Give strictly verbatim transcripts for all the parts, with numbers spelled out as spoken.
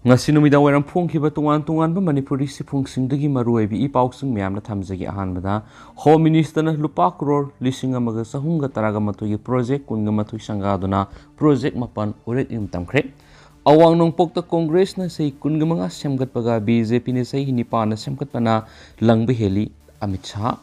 ꯉꯁꯤ ꯅꯨꯃꯤꯗꯥꯡ ꯋꯥꯏꯔꯝ ꯐꯣꯡꯈꯤꯕ ꯇꯣꯉꯥꯟ ꯇꯣꯉꯥꯟꯕ ꯃꯅꯤꯄꯨꯔꯤ ꯁꯤꯐꯨꯡꯁꯤꯡꯗꯒꯤ ꯃꯔꯨꯑꯣꯏꯕ ꯏ ꯄꯥꯎꯁꯤꯡ ꯃꯌꯥꯝꯅ ꯊꯝꯖꯒꯦ꯫ ꯑꯍꯥꯟꯕꯗ, Home Minister ꯅ ꯂꯨꯄꯥ ꯀ꯭ꯔꯣꯔ ꯂꯤꯁꯤꯡ ꯑꯃꯒ ꯆꯍꯨꯝꯒ ꯇꯔꯥꯒ ꯃꯥꯊꯣꯏꯒꯤ ꯄ꯭ꯔꯣꯖꯦꯛ ꯀꯨꯟꯒ ꯃꯥꯊꯣꯏ ꯁꯪꯒꯥꯗꯨꯅ ꯄ꯭ꯔꯣꯖꯦꯛ ꯃꯥꯄꯟ ꯎꯔꯦꯛ ꯌꯨꯝ ꯇꯝꯈ꯭ꯔꯦ꯫ ꯑꯋꯥꯡ ꯅꯣꯡꯄꯣꯛꯇ ꯀꯣꯡꯒ꯭ꯔꯦꯁꯅ ꯆꯍꯤ ꯀꯨꯟꯒ ꯃꯉꯥ ꯁꯦꯝꯒꯠꯄꯒ ꯕꯤ ꯖꯦ ꯄꯤꯅ ꯆꯍꯤ ꯅꯤꯄꯥꯟꯅ ꯁꯦꯝꯒꯠꯄꯅ ꯂꯪꯕ ꯍꯦꯜꯂꯤ, ꯑꯃꯤꯠ ꯁꯥꯍ꯫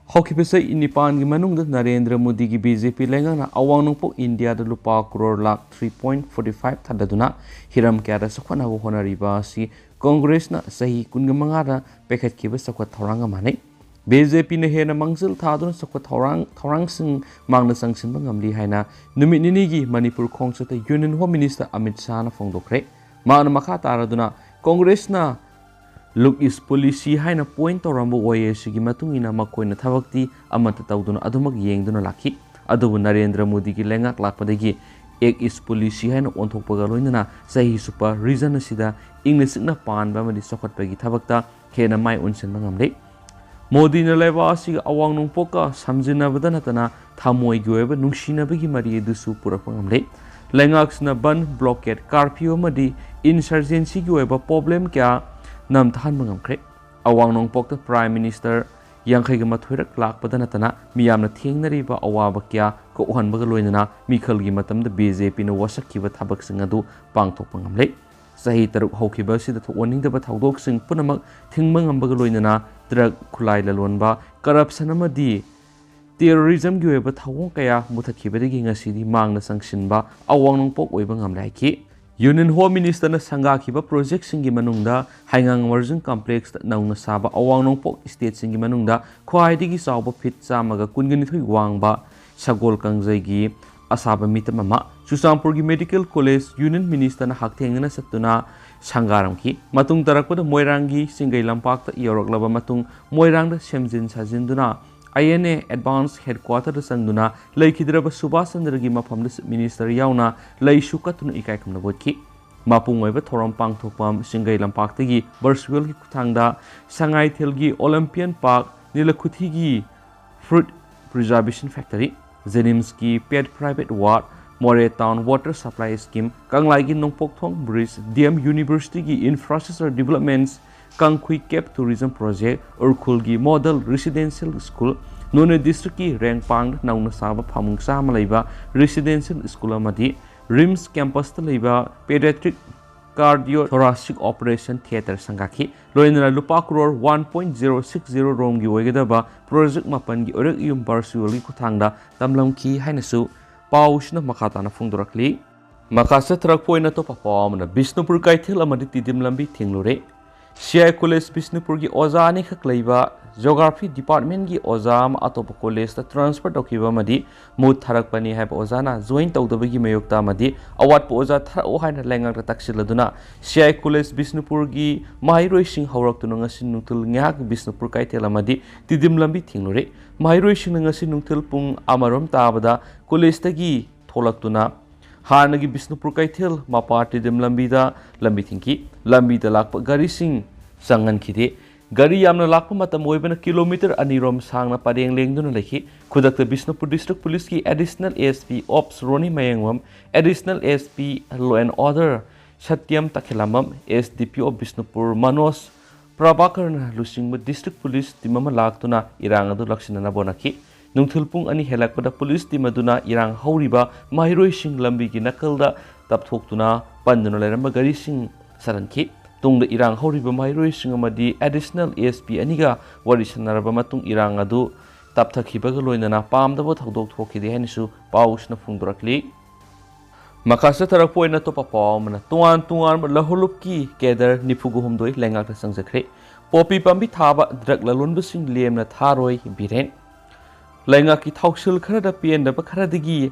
ꯍꯧꯈꯤꯕ ꯆꯍꯤ ꯅꯤꯄꯥꯟꯒꯤ ꯃꯅꯨꯡꯗ ꯅꯔꯦꯟꯗ꯭ꯔ ꯃꯣꯗꯤꯒꯤ ꯕꯤ ꯖꯦ ꯄꯤ ꯂꯩꯉꯥꯛꯅ ꯑꯋꯥꯡ ꯅꯣꯡꯄꯣꯛ ꯏꯟꯗꯤꯌꯥꯗ ꯂꯨꯄꯥ crore lakh three point forty five ꯊꯥꯗꯗꯨꯅ ꯍꯤꯔꯝ ꯀꯌꯥꯗ ꯆꯥꯎꯈꯠꯅꯕ ꯍꯣꯠꯅꯔꯤꯕ ꯑꯁꯤ ꯀꯣꯡꯒ꯭ꯔꯦꯁꯅ ꯆꯍꯤ ꯀꯨꯟꯒ ꯃꯉꯥꯗ ꯄꯥꯏꯈꯠꯈꯤꯕ ꯆꯥꯎꯈꯠ ꯊꯧꯔꯥꯡꯒ ꯃꯥꯟꯅꯩ꯫ ꯕꯤ ꯖꯦ ꯄꯤꯅ ꯍꯦꯟꯅ ꯃꯥꯡꯖꯤꯜ ꯊꯥꯗꯨꯅ ꯆꯥꯎꯈꯠ ꯊꯧꯔꯥꯡ, ꯊꯧꯔꯥꯡꯁꯤꯡ ꯃꯥꯡꯗ ꯆꯪꯁꯤꯟꯕ ꯉꯝꯂꯤ ꯍꯥꯏꯅ ꯅꯨꯃꯤꯠ ꯅꯤꯅꯤꯒꯤ Manipur ꯈꯣꯡꯆꯠꯇ Union Home Minister Amit ꯁꯥꯍꯅ ꯐꯣꯡꯗꯣꯛꯈ꯭ꯔꯦ꯫ ꯃꯍꯥꯛꯅ ꯃꯈꯥ ꯇꯥꯔꯗꯨꯅ ꯀꯣꯡꯒ꯭ꯔꯦꯁꯅ Look East Policy ꯍꯥꯏꯅ point ꯇꯧꯔꯝꯕ ꯑꯣꯏ꯫ ꯑꯁꯤꯒꯤ ꯃꯇꯨꯡ ꯏꯟꯅ ꯃꯈꯣꯏꯅ ꯊꯕꯛꯇꯤ ꯑꯃꯠꯇ ꯇꯧꯗꯨꯅ ꯑꯗꯨꯃꯛ ꯌꯦꯡꯗꯨꯅ ꯂꯥꯛꯈꯤ꯫ ꯑꯗꯨꯕꯨ ꯅꯔꯦꯟꯗ꯭ꯔ ꯃꯣꯗꯤꯒꯤ ꯂꯩꯉꯥꯛ ꯂꯥꯛꯄꯗꯒꯤ Act East Policy ꯍꯥꯏꯅ ꯑꯣꯟꯊꯣꯛꯄꯒ ꯂꯣꯏꯅꯅ ꯆꯍꯤ ꯆꯨꯞꯄ region ꯑꯁꯤꯗ ꯏꯪꯅ ꯆꯤꯛꯅ ꯄꯥꯟꯕ ꯑꯃꯗꯤ ꯆꯥꯎꯈꯠꯄꯒꯤ ꯊꯕꯛꯇ ꯍꯦꯟꯅ ꯃꯥꯏ ꯑꯣꯟꯁꯤꯟꯕ ꯉꯝꯂꯦ꯫ ꯃꯣꯗꯤꯅ ꯂꯩꯕꯥꯛ ꯑꯁꯤꯒ ꯑꯋꯥꯡ ꯅꯣꯡꯄꯣꯛꯀ ꯁꯝꯖꯤꯟꯅꯕꯗ ꯅꯠꯇꯅ ꯊꯃꯣꯏꯒꯤ ꯑꯣꯏꯕ ꯅꯨꯡꯁꯤꯅꯕꯒꯤ ꯃꯔꯤ ꯑꯗꯨꯁꯨ ꯄꯨꯔꯛꯄ ꯉꯝꯂꯦ꯫ ꯂꯩꯉꯥꯛꯁꯤꯅ ꯕꯟ, blockade, curfew ꯑꯃꯗꯤ insurgencyꯒꯤ ꯑꯣꯏꯕ problem ꯀꯌꯥ ꯅꯝꯊꯍꯟꯕ ꯉꯝꯈ꯭ꯔꯦ꯫ ꯑꯋꯥꯡ ꯅꯣꯡꯄꯣꯛꯇ Prime Minister ꯌꯥꯡꯈꯩꯒ ꯃꯥꯊꯣꯏꯔꯛ ꯂꯥꯛꯄꯗ ꯅꯠꯇꯅ ꯃꯤꯌꯥꯝꯅ ꯊꯦꯡꯅꯔꯤꯕ ꯑꯋꯥꯕ ꯀꯌꯥ ꯀꯣꯛꯍꯟꯕꯒ ꯂꯣꯏꯅꯅ ꯃꯤꯈꯜꯒꯤ ꯃꯇꯝꯗ ꯕꯤ ꯖꯦ ꯄꯤꯅ ꯋꯥꯁꯛꯈꯤꯕ ꯊꯕꯛꯁꯤꯡ ꯑꯗꯨ ꯄꯥꯡꯊꯣꯛꯄ ꯉꯝꯂꯦ꯫ ꯆꯍꯤ ꯇꯔꯨꯛ ꯍꯧꯈꯤꯕ ꯑꯁꯤꯗ ꯊꯣꯛꯍꯟꯅꯤꯡꯗꯕ ꯊꯧꯗꯣꯛꯁꯤꯡ ꯄꯨꯝꯅꯃꯛ ꯊꯤꯡꯕ ꯉꯝꯕꯒ ꯂꯣꯏꯅꯅ drug, ꯈꯨꯠꯂꯥꯏ ꯂꯂꯣꯟꯕ, corruption ꯑꯃꯗꯤ terrorismꯒꯤ ꯑꯣꯏꯕ ꯊꯧꯑꯣꯡ ꯀꯌꯥ ꯃꯨꯊꯠꯈꯤꯕꯗꯒꯤ ꯉꯁꯤꯗꯤ ꯃꯥꯡꯗ ꯆꯪꯁꯤꯟꯕ ꯑꯋꯥꯡ ꯅꯣꯡꯄꯣꯛ ꯑꯣꯏꯕ ꯉꯝꯂꯦ ꯍꯥꯏꯈꯤ꯫ Union Home Ministerꯅ ꯁꯪꯒꯥꯈꯤꯕ projectꯁꯤꯡꯒꯤ ꯃꯅꯨꯡꯗ ꯍꯩꯉꯥꯡ Emerging Complexꯇ ꯅꯧꯅ ꯁꯥꯕ ꯑꯋꯥꯡ ꯅꯣꯡꯄꯣꯛ stateꯁꯤꯡꯒꯤ ꯃꯅꯨꯡꯗ ꯈ꯭ꯋꯥꯏꯗꯒꯤ ꯆꯥꯎꯕ feet ꯆꯥꯝꯃꯒ ꯀꯨꯟꯒ ꯅꯤꯊꯣꯏ ꯋꯥꯡꯕ ꯁꯒꯣꯜ ꯀꯥꯡꯖꯩꯒꯤ ꯑꯁꯥꯕ ꯃꯤꯇꯝ ꯑꯃ, ꯆꯨꯔꯆꯥꯟꯄꯨꯔꯒꯤ Medical College Union Ministerꯅ ꯍꯛꯊꯦꯡꯅꯅ ꯆꯠꯇꯨꯅ ꯁꯪꯒꯥꯔꯝꯈꯤ꯫ ꯃꯇꯨꯡ ꯇꯥꯔꯛꯄꯗ ꯃꯣꯏꯔꯥꯡꯒꯤ ꯆꯤꯡꯒꯩ ꯂꯝꯄꯥꯛꯇ ꯌꯧꯔꯛꯂꯕ ꯃꯇꯨꯡ ꯃꯣꯏꯔꯥꯡꯗ ꯁꯦꯝꯖꯤꯟ ꯁꯥꯖꯤꯟꯗꯨꯅ I N A Advance Headquarterꯗ ꯆꯪꯗꯨꯅ ꯂꯩꯈꯤꯗ꯭ꯔꯕ ꯁꯨꯕꯥꯁ ꯆꯟꯗ꯭ꯔꯒꯤ ꯃꯐꯝꯗ Chief Minister ꯌꯥꯎꯅ ꯂꯩꯁꯨ ꯀꯠꯇꯨꯅ ꯏꯀꯥꯏ ꯈꯨꯝꯅꯕ ꯎꯠꯈꯤ꯫ ꯃꯄꯨꯡ ꯑꯣꯏꯕ ꯊꯧꯔꯝ ꯄꯥꯡꯊꯣꯛꯐꯝ ꯆꯤꯡꯒꯩ ꯂꯝꯄꯥꯛꯇꯒꯤ virtualꯒꯤ ꯈꯨꯠꯊꯥꯡꯗ ꯁꯉꯥꯏꯊꯦꯜꯒꯤ Olympian Park, ꯅꯤꯂꯈꯨꯊꯤꯒꯤ Fruit Preservation Factory, JNIMSꯀꯤ Pet Private Ward, ꯃꯣꯔꯦ Town Water Supply Scheme, ꯀꯪꯂꯥꯒꯤ ꯅꯣꯡꯄꯣꯛꯊꯣꯡ Bridge, D M University ꯒꯤ Infrastructure Developments, ꯀꯥꯡꯈꯨꯏ Cave Tourism Project, ꯎꯔꯈꯨꯜꯒꯤ Model Residential School, ꯅꯣꯅꯦ District ꯀꯤ ꯔꯦꯡꯄꯥꯡꯗ ꯅꯧꯅ ꯁꯥꯕ ꯐꯃꯨꯡ ꯆꯥꯝꯃ ꯂꯩꯕ Residential School ꯑꯃꯗꯤ RIMS Campus ꯇ ꯂꯩꯕ Pediatric Cardio Thoracic Operation Theatre ꯁꯪꯒꯥꯈꯤ꯫ ꯂꯣꯏꯅꯅ ꯂꯨꯄꯥ crore one point zero six zero ꯔꯣꯝꯒꯤ ꯑꯣꯏꯒꯗꯕ project ꯃꯥꯄꯟꯒꯤ ꯑꯣꯏꯔꯛ ꯌꯨꯝ virtual ꯒꯤ ꯈꯨꯠꯊꯥꯡꯗ ꯇꯝꯂꯝꯈꯤ ꯍꯥꯏꯅꯁꯨ ꯄꯥꯎꯁꯤꯅ ꯃꯈꯥ ꯇꯥꯅ ꯐꯣꯡꯗꯣꯔꯛꯂꯤ꯫ ꯃꯈꯥ ꯆꯠꯊꯔꯛꯄ ꯑꯣꯏꯅ ꯑꯇꯣꯞꯄ ꯄꯥꯎ ꯑꯃꯅ ꯕꯤꯁꯅꯨꯄꯨꯔ ꯀꯩꯊꯦꯜ ꯑꯃꯗꯤ ꯇꯤꯗꯤꯝ ꯂꯝꯕꯤ ꯊꯤꯡꯂꯨꯔꯦ꯫ C I College ꯕꯤꯁꯅꯨꯄꯨꯔꯒꯤ ꯑꯣꯖꯥ ꯑꯅꯤꯈꯛ ꯂꯩꯕ Geography Department ꯀꯤ ꯑꯣꯖꯥ ꯑꯃ ꯑꯇꯣꯞꯄ college ꯇ transfer ꯇꯧꯈꯤꯕ ꯑꯃꯗꯤ ꯃꯨꯠ ꯊꯥꯔꯛꯄꯅꯤ ꯍꯥꯏꯕ ꯑꯣꯖꯥꯅ join ꯇꯧꯗꯕꯒꯤ ꯃꯥꯌꯣꯛꯇ ꯑꯃꯗꯤ ꯑꯋꯥꯠꯄ ꯑꯣꯖꯥ ꯊꯥꯔꯛꯑꯣ ꯍꯥꯏꯅ ꯂꯩꯉꯥꯛꯇ ꯇꯛꯁꯤꯜꯂꯗꯨꯅ C I College ꯕꯤꯁꯅꯨꯄꯨꯔꯒꯤ ꯃꯍꯩꯔꯣꯏꯁꯤꯡ ꯍꯧꯔꯛꯇꯨꯅ ꯉꯁꯤ ꯅꯨꯡꯊꯤꯜ ꯉꯥꯏꯍꯥꯛ ꯕꯤꯁꯅꯨꯄꯨꯔ ꯀꯩꯊꯦꯜ ꯑꯃꯗꯤ ꯇꯤꯗꯤꯝ ꯂꯝꯕꯤ ꯊꯤꯡꯂꯨꯔꯦ꯫ ꯃꯍꯩꯔꯣꯏꯁꯤꯡꯅ ꯉꯁꯤ ꯅꯨꯡꯊꯤꯜ ꯄꯨꯡ ꯑꯃꯔꯣꯝ ꯇꯥꯕꯗ college ꯇꯒꯤ ꯊꯣꯛꯂꯛꯇꯨꯅ ꯍꯥꯟꯅꯒꯤ ꯕꯤꯁꯅꯨꯄꯨꯔ ꯀꯩꯊꯦꯜ ꯃꯄꯥ ꯇꯤꯗꯤꯝ ꯂꯝꯕꯤꯗ ꯂꯝꯕꯤ ꯊꯤꯡꯈꯤ꯫ ꯂꯝꯕꯤꯗ ꯂꯥꯛꯄ ꯒꯥꯔꯤꯁꯤꯡ ꯆꯪꯍꯟꯈꯤꯗꯦ꯫ ꯒꯥꯔꯤ ꯌꯥꯝꯅ ꯂꯥꯛꯄ ꯃꯇꯝ ꯑꯣꯏꯕꯅ ꯀꯤꯂꯣꯃꯤꯇꯔ ꯑꯅꯤꯔꯣꯝ ꯁꯥꯡꯅ ꯄꯔꯦꯡ ꯂꯦꯡꯗꯨꯅ ꯂꯩꯈꯤ꯫ ꯈꯨꯗꯛꯇ ꯕꯤꯁꯅꯨꯄꯨꯔ District Police ꯀꯤ Additional S P Ops ꯔꯣꯅꯤ Mayengbam, Additional S P Law and Order ꯁꯇ꯭ꯌꯝ ꯇꯈꯦꯂꯝꯕꯝ, S D P O Bishnupur Manoj ꯄ꯭ꯔꯚꯥꯀꯔꯅ ꯂꯨꯆꯤꯡꯕ District Police team ꯑꯃ ꯂꯥꯛꯇꯨꯅ ꯏꯔꯥꯡ ꯑꯗꯨ ꯂꯥꯛꯁꯤꯟꯅꯅꯕ ꯍꯣꯠꯅꯈꯤ꯫ ꯅꯨꯡꯊꯤꯜ ꯄꯨꯡ ꯑꯅꯤ ꯍꯦꯜꯂꯛꯄꯗ police team ꯑꯗꯨꯅ ꯏꯔꯥꯡ ꯍꯧꯔꯤꯕ ꯃꯍꯩꯔꯣꯏꯁꯤꯡ ꯂꯝꯕꯤꯒꯤ ꯅꯥꯀꯜꯗ ꯇꯞꯊꯣꯛꯇꯨꯅ ꯄꯟꯗꯨꯅ ꯂꯩꯔꯝꯕ ꯒꯥꯔꯤꯁꯤꯡ ꯆꯠꯍꯟꯈꯤ꯫ ꯇꯨꯡꯗ ꯏꯔꯥꯡ ꯍꯧꯔꯤꯕ ꯃꯍꯩꯔꯣꯏꯁꯤꯡ ꯑꯃꯗꯤ Additional S P ꯑꯅꯤꯒ ꯋꯥꯔꯤ ꯁꯥꯟꯅꯔꯕ ꯃꯇꯨꯡ ꯏꯔꯥꯡ ꯑꯗꯨ ꯇꯞꯊꯈꯤꯕꯒ ꯂꯣꯏꯅꯅ ꯄꯥꯝꯗꯕ ꯊꯧꯗꯣꯛ ꯊꯣꯛꯈꯤꯗꯦ ꯍꯥꯏꯅꯁꯨ ꯄꯥꯎꯁꯤꯅ ꯐꯣꯡꯗꯣꯔꯛꯂꯤ꯫ ꯃꯈꯥ ꯆꯠꯊꯔꯛꯄ ꯑꯣꯏꯅ ꯑꯇꯣꯞꯄ ꯄꯥꯎ ꯑꯃꯅ, ꯇꯣꯉꯥꯟ ꯇꯣꯉꯥꯟꯕ ꯂꯍꯨꯂꯨꯞꯀꯤ cadre ꯅꯤꯐꯨꯒ ꯍꯨꯝꯗꯣꯏ ꯂꯩꯉꯥꯛꯇ ꯆꯪꯖꯈ꯭ꯔꯦ꯫ ꯄꯣꯄꯤ ꯄꯥꯝꯕꯤ ꯊꯥꯕ drug ꯂꯂꯣꯟꯕꯁꯤꯡ ꯂꯦꯝꯅ ꯊꯥꯔꯣꯏ ꯕꯤꯔꯦꯟ꯫ ꯂꯩꯉꯥꯛꯀꯤ ꯊꯧꯁꯤꯜ ꯈꯔꯗ ꯄꯦꯟꯗꯕ ꯈꯔꯗꯒꯤ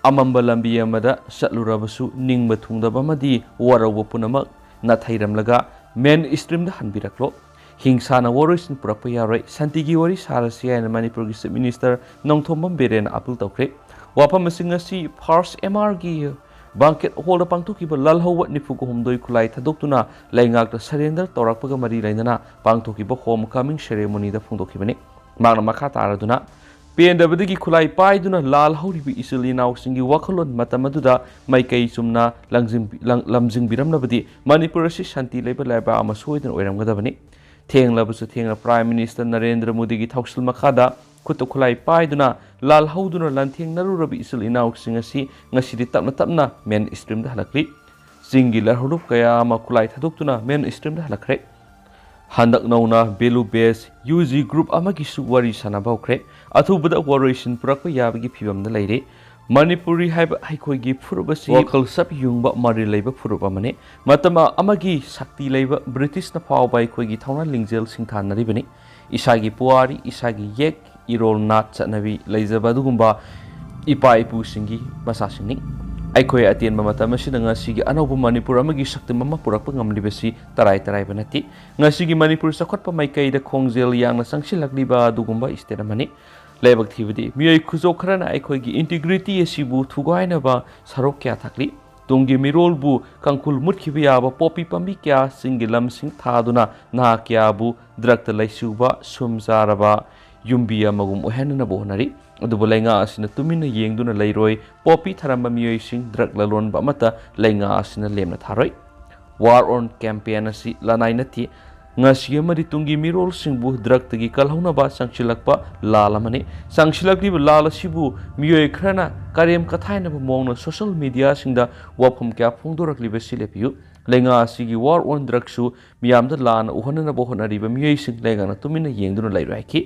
ꯑꯃꯝꯕ ꯂꯝꯕꯤ ꯑꯃꯗ ꯆꯠꯂꯨꯔꯕꯁꯨ ꯅꯤꯡꯕ ꯊꯨꯡꯗꯕ ꯑꯃꯗꯤ ꯋꯥꯔꯧꯕ ꯄꯨꯝꯅꯃꯛ ꯅꯥꯊꯩꯔꯝꯂꯒ main stream ꯗ ꯍꯟꯕꯤꯔꯛꯂꯣ꯫ ꯍꯤꯡꯁꯥꯅ ꯋꯥꯔꯣꯏꯁꯤꯟ ꯄꯨꯔꯛꯄ ꯌꯥꯔꯣꯏ꯫ ꯁꯥꯟꯇꯤꯒꯤ ꯋꯥꯔꯤ ꯁꯥꯔꯁꯤ ꯍꯥꯏꯅ ꯃꯅꯤꯄꯨꯔꯒꯤ Chief Minister ꯅꯣꯡꯊꯣꯝꯕꯝ ꯕꯤꯔꯦꯟꯅ appeal ꯇꯧꯈ꯭ꯔꯦ꯫ ꯋꯥꯐꯝ ꯑꯁꯤꯡ ꯑꯁꯤ First M R ꯒꯤ banquet hall ꯗ ꯄꯥꯡꯊꯣꯛꯈꯤꯕ ꯂꯥꯜꯍꯧꯕ ꯅꯤꯐꯨꯒ ꯍꯨꯝꯗꯣꯏ ꯈꯨꯠꯂꯥꯏ ꯊꯥꯗꯣꯛꯇꯨꯅ ꯂꯩꯉꯥꯛꯇ surrender ꯇꯧꯔꯛꯄꯒ ꯃꯔꯤ ꯂꯩꯅꯅ ꯄꯥꯡꯊꯣꯛꯈꯤꯕ home coming ceremony ꯗ ꯐꯣꯡꯗꯣꯛꯈꯤꯕꯅꯤ꯫ ꯃꯍꯥꯛꯅ ꯃꯈꯥ ꯇꯥꯔꯗꯨꯅ, ꯄꯦꯟꯗꯕꯗꯒꯤ ꯈꯨꯠꯂꯥꯏ ꯄꯥꯏꯗꯨꯅ ꯂꯥꯜ ꯍꯧꯔꯤꯕ ꯏꯆꯤꯜ ꯏꯅꯥꯎꯁꯤꯡꯒꯤ ꯋꯥꯈꯜꯂꯣꯟ ꯃꯇꯝ ꯑꯗꯨꯗ ꯃꯥꯏꯀꯩ ꯆꯨꯝꯅ ꯂꯪꯖꯤꯟꯕꯤ-, ꯂꯪ-, ꯂꯝꯖꯤꯡꯕꯤꯔꯝꯂꯕꯗꯤ ꯃꯅꯤꯄꯨꯔ ꯑꯁꯤ ꯁꯥꯟꯇꯤ ꯂꯩꯕ ꯂꯩꯕꯥꯛ ꯑꯃ ꯁꯣꯏꯗꯅ ꯑꯣꯏꯔꯝꯒꯗꯕꯅꯤ꯫ ꯊꯦꯡꯂꯕꯁꯨ ꯊꯦꯡꯅ Prime Minister ꯅꯔꯦꯟꯗ꯭ꯔ ꯃꯣꯗꯤꯒꯤ ꯊꯧꯁꯤꯜ ꯃꯈꯥꯗ ꯈꯨꯠꯇ ꯈꯨꯠꯂꯥꯏ ꯄꯥꯏꯗꯨꯅ ꯂꯥꯜ ꯍꯧꯗꯨꯅ ꯂꯥꯟꯊꯦꯡꯅꯔꯨꯔꯕ ꯏꯆꯤꯜ ꯏꯅꯥꯎꯁꯤꯡ ꯑꯁꯤ ꯉꯁꯤꯗꯤ ꯇꯞꯅ ꯇꯞꯅ main streamꯗ ꯍꯜꯂꯛꯂꯤ꯫ ꯆꯤꯡꯒꯤ ꯂꯔꯍꯨꯂꯨꯞ ꯀꯌꯥ ꯑꯃ ꯈꯨꯠꯂꯥꯏ ꯊꯥꯗꯣꯛꯇꯨꯅ main streamꯗ ꯍꯜꯂꯛꯈ꯭ꯔꯦ꯫ ꯍꯟꯗꯛ ꯅꯧꯅ value based U G group ꯑꯃꯒꯤꯁꯨ ꯋꯥꯔꯤ ꯁꯥꯅꯕ ꯍꯧꯈ꯭ꯔꯦ꯫ ꯑꯊꯨꯕꯗ ꯋꯥꯔꯣꯏꯁꯤꯟ ꯄꯨꯔꯛꯄ ꯌꯥꯕꯒꯤ ꯐꯤꯚꯝꯗ ꯂꯩꯔꯦ꯫ ꯃꯅꯤꯄꯨꯔꯤ ꯍꯥꯏꯕ ꯑꯩꯈꯣꯏꯒꯤ ꯐꯨꯔꯨꯞ ꯑꯁꯤ ꯋꯥꯈꯜ ꯆꯞ ꯌꯨꯡꯕ ꯃꯔꯤ ꯂꯩꯕ ꯐꯨꯔꯨꯞ ꯑꯃꯅꯤ꯫ ꯃꯇꯝ ꯑꯃꯒꯤ ꯁꯛꯇꯤ ꯂꯩꯕ ꯕ꯭ꯔꯤꯇꯤꯁꯅ ꯐꯥꯎꯕ ꯑꯩꯈꯣꯏꯒꯤ ꯊꯧꯅꯥ ꯂꯤꯡꯖꯦꯜ ꯁꯤꯡꯊꯥꯅꯔꯤꯕꯅꯤ꯫ ꯏꯁꯥꯒꯤ ꯄꯨꯋꯥꯔꯤ, ꯏꯁꯥꯒꯤ ꯌꯦꯛ, ꯏꯔꯣꯜ, ꯅꯥꯠ, ꯆꯠꯅꯕꯤ ꯂꯩꯖꯕ ꯑꯗꯨꯒꯨꯝꯕ ꯏꯄꯥ ꯏꯄꯨꯁꯤꯡꯒꯤ ꯃꯆꯥꯁꯤꯡꯅꯤ꯫ ꯑꯩꯈꯣꯏ ꯑꯇꯦꯟꯕ ꯃꯇꯝ ꯑꯁꯤꯗ ꯉꯁꯤꯒꯤ ꯑꯅꯧꯕ ꯃꯅꯤꯄꯨꯔ ꯑꯃꯒꯤ ꯁꯛꯇꯝ ꯑꯃ ꯄꯨꯔꯛꯄ ꯉꯝꯂꯤꯕꯁꯤ ꯇꯔꯥꯏ ꯇꯔꯥꯏꯕ ꯅꯠꯇꯦ꯫ ꯉꯁꯤꯒꯤ ꯃꯅꯤꯄꯨꯔ ꯆꯥꯎꯈꯠꯄ ꯃꯥꯏꯀꯩꯗ ꯈꯣꯡꯖꯦꯜ ꯌꯥꯡꯅ ꯆꯪꯁꯤꯜꯂꯛꯂꯤꯕ ꯑꯗꯨꯒꯨꯝꯕ state ꯑꯃꯅꯤ꯫ ꯂꯥꯏꯕꯛ ꯊꯤꯕꯗꯤ, ꯃꯤꯑꯣꯏ ꯈꯨꯖꯣꯛ ꯈꯔꯅ ꯑꯩꯈꯣꯏꯒꯤ integrity ꯑꯁꯤꯕꯨ ꯊꯨꯒꯥꯏꯅꯕ ꯁꯔꯣꯛ ꯀꯌꯥ ꯊꯥꯛꯂꯤ꯫ ꯇꯨꯡꯒꯤ ꯃꯤꯔꯣꯜꯕꯨ ꯀꯥꯡꯈꯨꯜ ꯃꯨꯠꯈꯤꯕ ꯌꯥꯕ ꯄꯣꯄꯤ ꯄꯥꯝꯕꯤ ꯀꯌꯥ ꯆꯤꯡꯒꯤ ꯂꯝꯁꯤꯡ ꯊꯥꯗꯨꯅ ꯅꯍꯥ ꯀꯌꯥꯕꯨ drugꯇ ꯂꯩꯆꯨꯕ, ꯁꯨꯝ ꯆꯥꯔꯕ ꯌꯨꯝꯕꯤ ꯑꯃꯒꯨꯝ ꯑꯣꯏꯍꯟꯅꯅꯕ ꯍꯣꯠꯅꯔꯤ꯫ ꯑꯗꯨꯕꯨ ꯂꯩꯉꯥꯛ ꯑꯁꯤꯅ ꯇꯨꯃꯤꯟꯅ ꯌꯦꯡꯗꯨꯅ ꯂꯩꯔꯣꯏ꯫ ꯄꯣꯄꯤ ꯊꯥꯔꯝꯕ ꯃꯤꯑꯣꯏꯁꯤꯡ drug ꯂꯂꯣꯟꯕ ꯑꯃꯠꯇ ꯂꯩꯉꯥꯛ ꯑꯁꯤꯅ ꯂꯦꯝꯅ ꯊꯥꯔꯣꯏ꯫ War on campaign ꯑꯁꯤ ꯂꯅꯥꯏ ꯅꯠꯇꯦ꯫ ꯉꯁꯤ ꯑꯃꯗꯤ ꯇꯨꯡꯒꯤ ꯃꯤꯔꯣꯜꯁꯤꯡꯕꯨ drugꯇꯒꯤ ꯀꯜꯍꯧꯅꯕ ꯆꯪꯁꯤꯜꯂꯛꯄ ꯂꯥꯜ ꯑꯃꯅꯤ꯫ ꯆꯪꯁꯤꯜꯂꯛꯂꯤꯕ ꯂꯥꯜ ꯑꯁꯤꯕꯨ ꯃꯤꯑꯣꯏ ꯈꯔꯅ ꯀꯔꯦꯝ ꯀꯊꯥꯏꯅꯕ ꯃꯑꯣꯡꯗ social mediaꯁꯤꯡꯗ ꯋꯥꯐꯝ ꯀꯌꯥ ꯐꯣꯡꯗꯣꯔꯛꯂꯤꯕꯁꯤ ꯂꯦꯞꯄꯤꯌꯨ꯫ ꯂꯩꯉꯥꯛ ꯑꯁꯤꯒꯤ war on drugꯁꯨ ꯃꯤꯌꯥꯝꯗ ꯂꯥꯟꯅ ꯎꯍꯟꯅꯅꯕ ꯍꯣꯠꯅꯔꯤꯕ ꯃꯤꯑꯣꯏꯁꯤꯡ ꯂꯩꯉꯥꯛꯅ ꯇꯨꯃꯤꯟꯅ ꯌꯦꯡꯗꯨꯅ ꯂꯩꯔꯣꯏ ꯍꯥꯏꯈꯤ꯫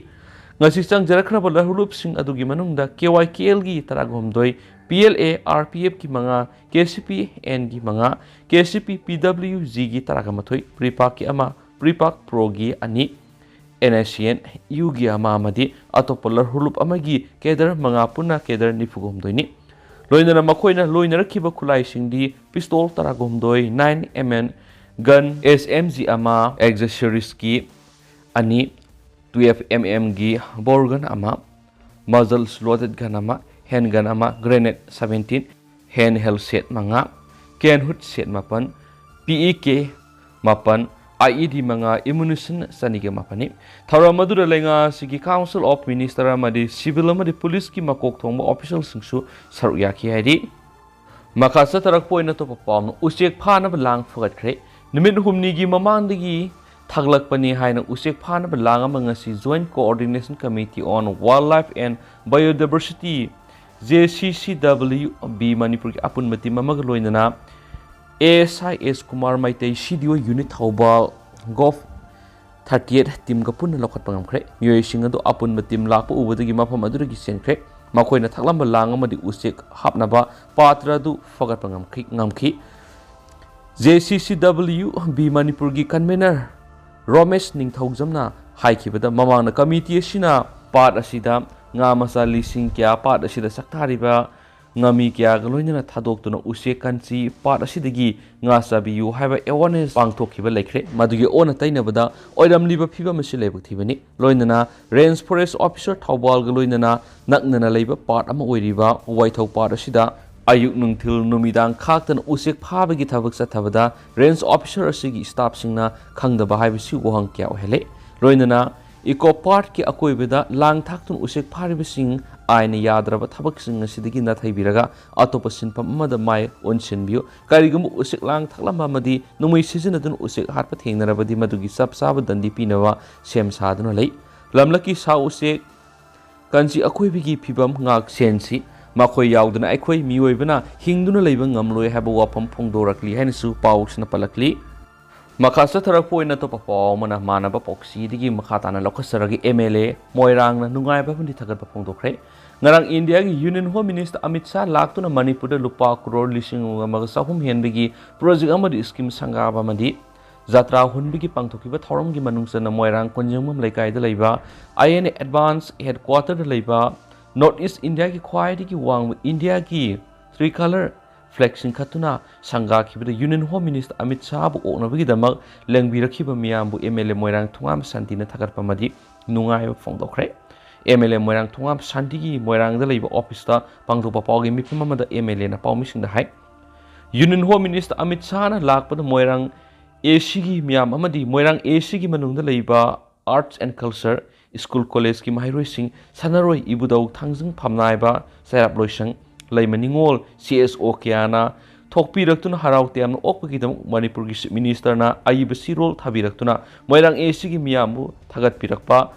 ꯉꯁꯤ ꯆꯪꯖꯔꯛꯈ꯭ꯔꯕ ꯂꯔꯍꯨꯂꯨꯞꯁꯤꯡ ꯑꯗꯨꯒꯤ ꯃꯅꯨꯡꯗ K Y K Lꯒꯤ ꯇꯔꯥꯒ ꯍꯨꯝꯗꯣꯏ, P L A R P Fꯀꯤ ꯃꯉꯥ, K C P Nꯒꯤ ꯃꯉꯥ, K C P P W Gꯒꯤ ꯇꯔꯥꯒ ꯃꯥꯊꯣꯏ, PREPAKꯀꯤ ꯑꯃ, PREPAK Proꯒꯤ ꯑꯅꯤ, N S C N Uꯒꯤ ꯑꯃ ꯑꯃꯗꯤ ꯑꯇꯣꯞꯄ ꯂꯔꯍꯨꯂꯨꯞ ꯑꯃꯒꯤ cadre ꯃꯉꯥ ꯄꯨꯟꯅ cadre ꯅꯤꯐꯨꯒ ꯍꯨꯝꯗꯣꯏꯅꯤ꯫ ꯂꯣꯏꯅꯅ ꯃꯈꯣꯏꯅ ꯂꯣꯏꯅꯔꯛꯈꯤꯕ ꯈꯨꯠꯂꯥꯏꯁꯤꯡꯗꯤ pistol ꯇꯔꯥꯒ ꯍꯨꯝꯗꯣꯏ, nine M M gun, S M G ꯑꯃ, accessoriesꯀꯤ ꯑꯅꯤ, twelve M M ꯒꯤ bore gun ꯑꯃ, muzzle loaded gun ꯑꯃ, handgun ꯑꯃ, grenade seventeen, handheld set ꯃꯉꯥ, cane hood set ꯃꯥꯄꯟ, P E K ꯃꯥꯄꯟ, ꯑꯥꯏ ꯏ ꯗꯤ ꯃꯉꯥ, ꯑꯦꯃꯨꯅꯤꯁꯟ ꯆꯅꯤꯒ ꯃꯥꯄꯟꯅꯤ꯫ ꯊꯧꯔꯝ ꯑꯗꯨꯗ ꯂꯩꯉꯥꯛ ꯑꯁꯤꯒꯤ ꯀꯥꯎꯟꯁꯤꯜ ꯑꯣꯐ ꯃꯤꯅꯤꯁꯇꯔ ꯑꯃꯗꯤ ꯁꯤꯚꯤꯜ ꯑꯃꯗꯤ ꯄꯨꯂꯤꯁꯀꯤ ꯃꯀꯣꯛ ꯊꯣꯡꯕ ꯑꯣꯐꯤꯁꯤꯌꯦꯜꯁꯤꯡꯁꯨ ꯁꯔꯨꯛ ꯌꯥꯈꯤ ꯍꯥꯏꯔꯤ꯫ ꯃꯈꯥ ꯆꯠꯊꯔꯛꯄ ꯑꯣꯏꯅ ꯑꯇꯣꯞꯄ ꯄꯥꯎꯅ ꯎꯆꯦꯛ ꯐꯥꯅꯕ ꯂꯥꯡ ꯐꯒꯠꯈ꯭ꯔꯦ꯫ ꯅꯨꯃꯤꯠ ꯍꯨꯝꯅꯤꯒꯤ ꯃꯃꯥꯡꯗꯒꯤ ꯊꯥꯒꯠꯂꯛꯄꯅꯤ ꯍꯥꯏꯅ ꯎꯆꯦꯛ ꯐꯥꯅꯕ ꯂꯥꯡ ꯑꯃ ꯉꯁꯤ Joint Coordination Committee on Wildlife and Biodiversity, J C C W B ꯃꯅꯤꯄꯨꯔꯒꯤ ꯑꯄꯨꯟꯕ ꯇꯤꯝ ꯑꯃꯒ ꯂꯣꯏꯅꯅ ꯑꯦ ꯑꯦꯁ ꯑꯥꯏ ꯑꯦꯁ ꯀꯨꯃꯥꯔ ꯃꯩꯇꯩ, ꯁꯤ ꯗꯤ ꯑꯣ ꯌꯨꯅꯤꯠ ꯊꯧꯕꯥꯜ, ꯒꯣꯐ ꯊꯥꯔꯇꯤ ꯑꯩꯠ ꯇꯤꯝꯒ ꯄꯨꯟꯅ ꯂꯧꯈꯠꯄ ꯉꯝꯈ꯭ꯔꯦ꯫ ꯃꯤꯑꯣꯏꯁꯤꯡ ꯑꯗꯨ ꯑꯄꯨꯟꯕ ꯇꯤꯝ ꯂꯥꯛꯄ ꯎꯕꯗꯒꯤ ꯃꯐꯝ ꯑꯗꯨꯗꯒꯤ ꯆꯦꯟꯈ꯭ꯔꯦ꯫ ꯃꯈꯣꯏꯅ ꯊꯛꯂꯝꯕ ꯂꯥꯡ ꯑꯃꯗꯤ ꯎꯆꯦꯛ ꯍꯥꯞꯅꯕ ꯄꯥꯇ꯭ꯔ ꯑꯗꯨ ꯐꯒꯠꯄ ꯉꯝꯈꯤ, ꯉꯝꯈꯤ꯫ J C C W B ꯃꯅꯤꯄꯨꯔꯒꯤ ꯀꯟꯚꯦꯅꯔ ꯔꯣꯃꯦꯁ ꯅꯤꯡꯊꯧꯖꯝꯅ ꯍꯥꯏꯈꯤꯕꯗ, ꯃꯃꯥꯡꯗ ꯀꯃꯤꯇꯤ ꯑꯁꯤꯅ ꯄꯥꯠ ꯑꯁꯤꯗ ꯉꯥ ꯃꯆꯥ ꯂꯤꯁꯤꯡ ꯀꯌꯥ ꯄꯥꯠ ꯑꯁꯤꯗ ꯆꯥꯛꯊꯔꯤꯕ ꯉꯥꯃꯤ ꯀꯌꯥꯒ ꯂꯣꯏꯅꯅ ꯊꯥꯗꯣꯛꯇꯨꯅ ꯎꯆꯦꯛ ꯀꯟꯁꯤ ꯄꯥꯠ ꯑꯁꯤꯗꯒꯤ ꯉꯥ ꯆꯥꯕꯤꯌꯨ ꯍꯥꯏꯕ awareness ꯄꯥꯡꯊꯣꯛꯈꯤꯕ ꯂꯩꯈ꯭ꯔꯦ꯫ ꯃꯗꯨꯒꯤ ꯑꯣꯟꯅ ꯇꯩꯅꯕꯗ ꯑꯣꯏꯔꯝꯂꯤꯕ ꯐꯤꯕꯝ ꯑꯁꯤ ꯂꯥꯏꯕꯛ ꯊꯤꯕꯅꯤ꯫ ꯂꯣꯏꯅꯅ Range Forest Officer ꯊꯧꯕꯥꯜꯒ ꯂꯣꯏꯅꯅ ꯅꯛꯅꯅ ꯂꯩꯕ ꯄꯥꯠ ꯑꯃ ꯑꯣꯏꯔꯤꯕ ꯋꯥꯏꯊꯧ ꯄꯥꯠ ꯑꯁꯤꯗ ꯑꯌꯨꯛ ꯅꯨꯡꯊꯤꯜ ꯅꯨꯃꯤꯗꯥꯡ ꯈꯥꯛꯇꯅ ꯎꯆꯦꯛ ꯐꯥꯕꯒꯤ ꯊꯕꯛ ꯆꯠꯊꯕꯗ Range Officer ꯑꯁꯤꯒꯤ staff ꯁꯤꯡꯅ ꯈꯪꯗꯕ ꯍꯥꯏꯕꯁꯤ ꯋꯥꯍꯪ ꯀꯌꯥ ꯑꯣꯏꯍꯜꯂꯦ꯫ ꯂꯣꯏꯅꯅ Eco Park ꯀꯤ ꯑꯀꯣꯏꯕꯗ ꯂꯥꯡ ꯊꯥꯛꯇꯨꯅ ꯎꯆꯦꯛ ꯐꯥꯔꯤꯕꯁꯤꯡ ꯑꯥꯏꯟꯅ ꯌꯥꯗ꯭ꯔꯕ ꯊꯕꯛꯁꯤꯡ ꯑꯁꯤꯗꯒꯤ ꯅꯥꯊꯩꯕꯤꯔꯒ ꯑꯇꯣꯞꯄ ꯁꯤꯟꯐꯝ ꯑꯃꯗ ꯃꯥꯏ ꯑꯣꯟꯁꯤꯟꯕꯤꯌꯨ꯫ ꯀꯔꯤꯒꯨꯝꯕ ꯎꯆꯦꯛ ꯂꯥꯡ ꯊꯥꯛꯂꯝꯕ ꯑꯃꯗꯤ ꯅꯣꯡꯃꯩ ꯁꯤꯖꯤꯟꯅꯗꯨꯅ ꯎꯆꯦꯛ ꯍꯥꯠꯄ ꯊꯦꯡꯅꯔꯕꯗꯤ ꯃꯗꯨꯒꯤ ꯆꯞ ꯆꯥꯕ ꯗꯟꯗꯤ ꯄꯤꯅꯕ ꯁꯦꯝ ꯁꯥꯗꯨꯅ ꯂꯩ꯫ ꯂꯝꯂꯛꯀꯤ ꯁꯥ ꯎꯆꯦꯛ ꯀꯟꯁꯤ ꯑꯀꯣꯏꯕꯒꯤ ꯐꯤꯕꯝ ꯉꯥꯛ ꯁꯦꯟꯁꯤ꯫ ꯃꯈꯣꯏ ꯌꯥꯎꯗꯅ ꯑꯩꯈꯣꯏ ꯃꯤꯑꯣꯏꯕꯅ ꯍꯤꯡꯗꯨꯅ ꯂꯩꯕ ꯉꯝꯂꯣꯏ ꯍꯥꯏꯕ ꯋꯥꯐꯝ ꯐꯣꯡꯗꯣꯔꯛꯂꯤ ꯍꯥꯏꯅꯁꯨ ꯄꯥꯎꯁꯤꯅ ꯄꯜꯂꯛꯂꯤ꯫ ꯃꯈꯥ ꯆꯠꯊꯔꯛꯄ ꯑꯣꯏꯅ ꯑꯇꯣꯞꯄ ꯄꯥꯎ ꯑꯃꯅ ꯃꯥꯟꯅꯕ ꯄꯥꯎꯆꯦꯗꯒꯤ ꯃꯈꯥ ꯇꯥꯅ ꯂꯧꯈꯠꯆꯔꯒꯦ꯫ ꯑꯦꯝ ꯑꯦꯜ ꯑꯦ ꯃꯣꯏꯔꯥꯡꯅ ꯅꯨꯡꯉꯥꯏꯕ ꯑꯃꯗꯤ ꯊꯥꯒꯠꯄ ꯐꯣꯡꯗꯣꯛꯈ꯭ꯔꯦ꯫ ꯉꯔꯥꯡ ꯏꯟꯗꯤꯌꯥꯒꯤ Union Home Minister Amit Shah ꯂꯥꯛꯇꯨꯅ ꯃꯅꯤꯄꯨꯔꯗ ꯂꯨꯄꯥ ꯀ꯭ꯔꯣꯔ ꯂꯤꯁꯤꯡ ꯑꯃꯒ ꯆꯍꯨꯝ ꯍꯦꯟꯕꯒꯤ ꯄ꯭ꯔꯣꯖꯦꯛ ꯑꯃꯗꯤ ꯁ꯭ꯀꯤꯝ ꯁꯪꯒꯥꯕ ꯑꯃꯗꯤ ꯖꯇ꯭ꯔꯥ ꯍꯨꯟꯕꯒꯤ ꯄꯥꯡꯊꯣꯛꯈꯤꯕ ꯊꯧꯔꯝꯒꯤ ꯃꯅꯨꯡ ꯆꯟꯅ ꯃꯣꯏꯔꯥꯡ ꯀꯣꯟꯖꯦꯡꯕꯝ ꯂꯩꯀꯥꯏꯗ ꯂꯩꯕ ꯑꯥꯏ ꯑꯦꯟ ꯑꯦ ꯑꯦꯗꯚꯥꯟꯁ ꯍꯦꯗꯀ꯭ꯋꯥꯇꯔꯗ ꯂꯩꯕ North East ꯏꯟꯗꯤꯌꯥꯒꯤ ꯈ꯭ꯋꯥꯏꯗꯒꯤ ꯋꯥꯡꯕ ꯏꯟꯗꯤꯌꯥꯒꯤ ꯇ꯭ꯔꯤꯀꯂꯔ ꯐ꯭ꯂꯦꯒ ꯆꯤꯡꯈꯠꯇꯨꯅ ꯁꯪꯒꯥꯈꯤꯕꯗ Union Home Minister ꯑꯃꯤꯠ ꯁꯥꯍꯕꯨ ꯑꯣꯛꯅꯕꯒꯤꯗꯃꯛ ꯂꯦꯡꯕꯤꯔꯛꯈꯤꯕ ꯃꯤꯌꯥꯝꯕꯨ ꯑꯦꯝ ꯑꯦꯜ ꯑꯦ ꯃꯣꯏꯔꯥꯡ ꯊꯣꯉꯥꯝ ꯁꯥꯟꯇꯤꯅ ꯊꯥꯒꯠꯄ ꯑꯃꯗꯤ ꯅꯨꯡꯉꯥꯏꯕ ꯐꯣꯡꯗꯣꯛꯈ꯭ꯔꯦ꯫ ꯑꯦꯝ ꯑꯦꯜ ꯑꯦ ꯃꯣꯏꯔꯥꯡ ꯊꯣꯉꯥꯝ ꯁꯥꯟꯇꯤꯒꯤ ꯃꯣꯏꯔꯥꯡꯗ ꯂꯩꯕ ꯑꯣꯐꯤꯁꯇ ꯄꯥꯡꯊꯣꯛꯄ ꯄꯥꯎꯒꯤ ꯃꯤꯐꯝ ꯑꯃꯗ ꯑꯦꯝ ꯑꯦꯜ ꯑꯦꯅ ꯄꯥꯎꯃꯤꯁꯤꯡꯗ ꯍꯥꯏ, Union Home Minister ꯑꯃꯤꯠ ꯁꯥꯍꯅ ꯂꯥꯛꯄꯗ ꯃꯣꯏꯔꯥꯡ ꯑꯦ ꯁꯤꯒꯤ ꯃꯤꯌꯥꯝ ꯑꯃꯗꯤ ꯃꯣꯏꯔꯥꯡ ꯑꯦ ꯁꯤꯒꯤ ꯃꯅꯨꯡꯗ ꯂꯩꯕ Arts and Culture, ꯁ꯭ꯀꯨꯜ ꯀꯣꯂꯦꯖꯀꯤ ꯃꯍꯩꯔꯣꯏꯁꯤꯡ, ꯁꯥꯟꯅꯔꯣꯏ ꯏꯕꯨꯙꯧ ꯊꯥꯡꯖꯤꯡ ꯐꯝꯅꯥꯏꯕ, ꯆꯩꯔꯥꯞ ꯂꯣꯏꯁꯪ, ꯂꯩꯃ ꯅꯤꯉꯣꯜ, ꯁꯤ ꯑꯦꯁ ꯑꯣ ꯀꯌꯥꯅ ꯊꯣꯛꯄꯤꯔꯛꯇꯨꯅ ꯍꯔꯥꯎ ꯇꯌꯥꯝꯅ ꯑꯣꯛꯄꯒꯤꯗꯃꯛ ꯃꯅꯤꯄꯨꯔꯒꯤ ꯆꯤꯐ ꯃꯤꯅꯤꯁꯇꯔꯅ ꯑꯏꯕ ꯆꯦꯔꯣꯜ ꯊꯥꯕꯤꯔꯛꯇꯨꯅ ꯃꯣꯏꯔꯥꯡ ꯑꯦ ꯁꯤꯒꯤ ꯃꯤꯌꯥꯝꯕꯨ ꯊꯥꯒꯠꯄꯤꯔꯛꯄ,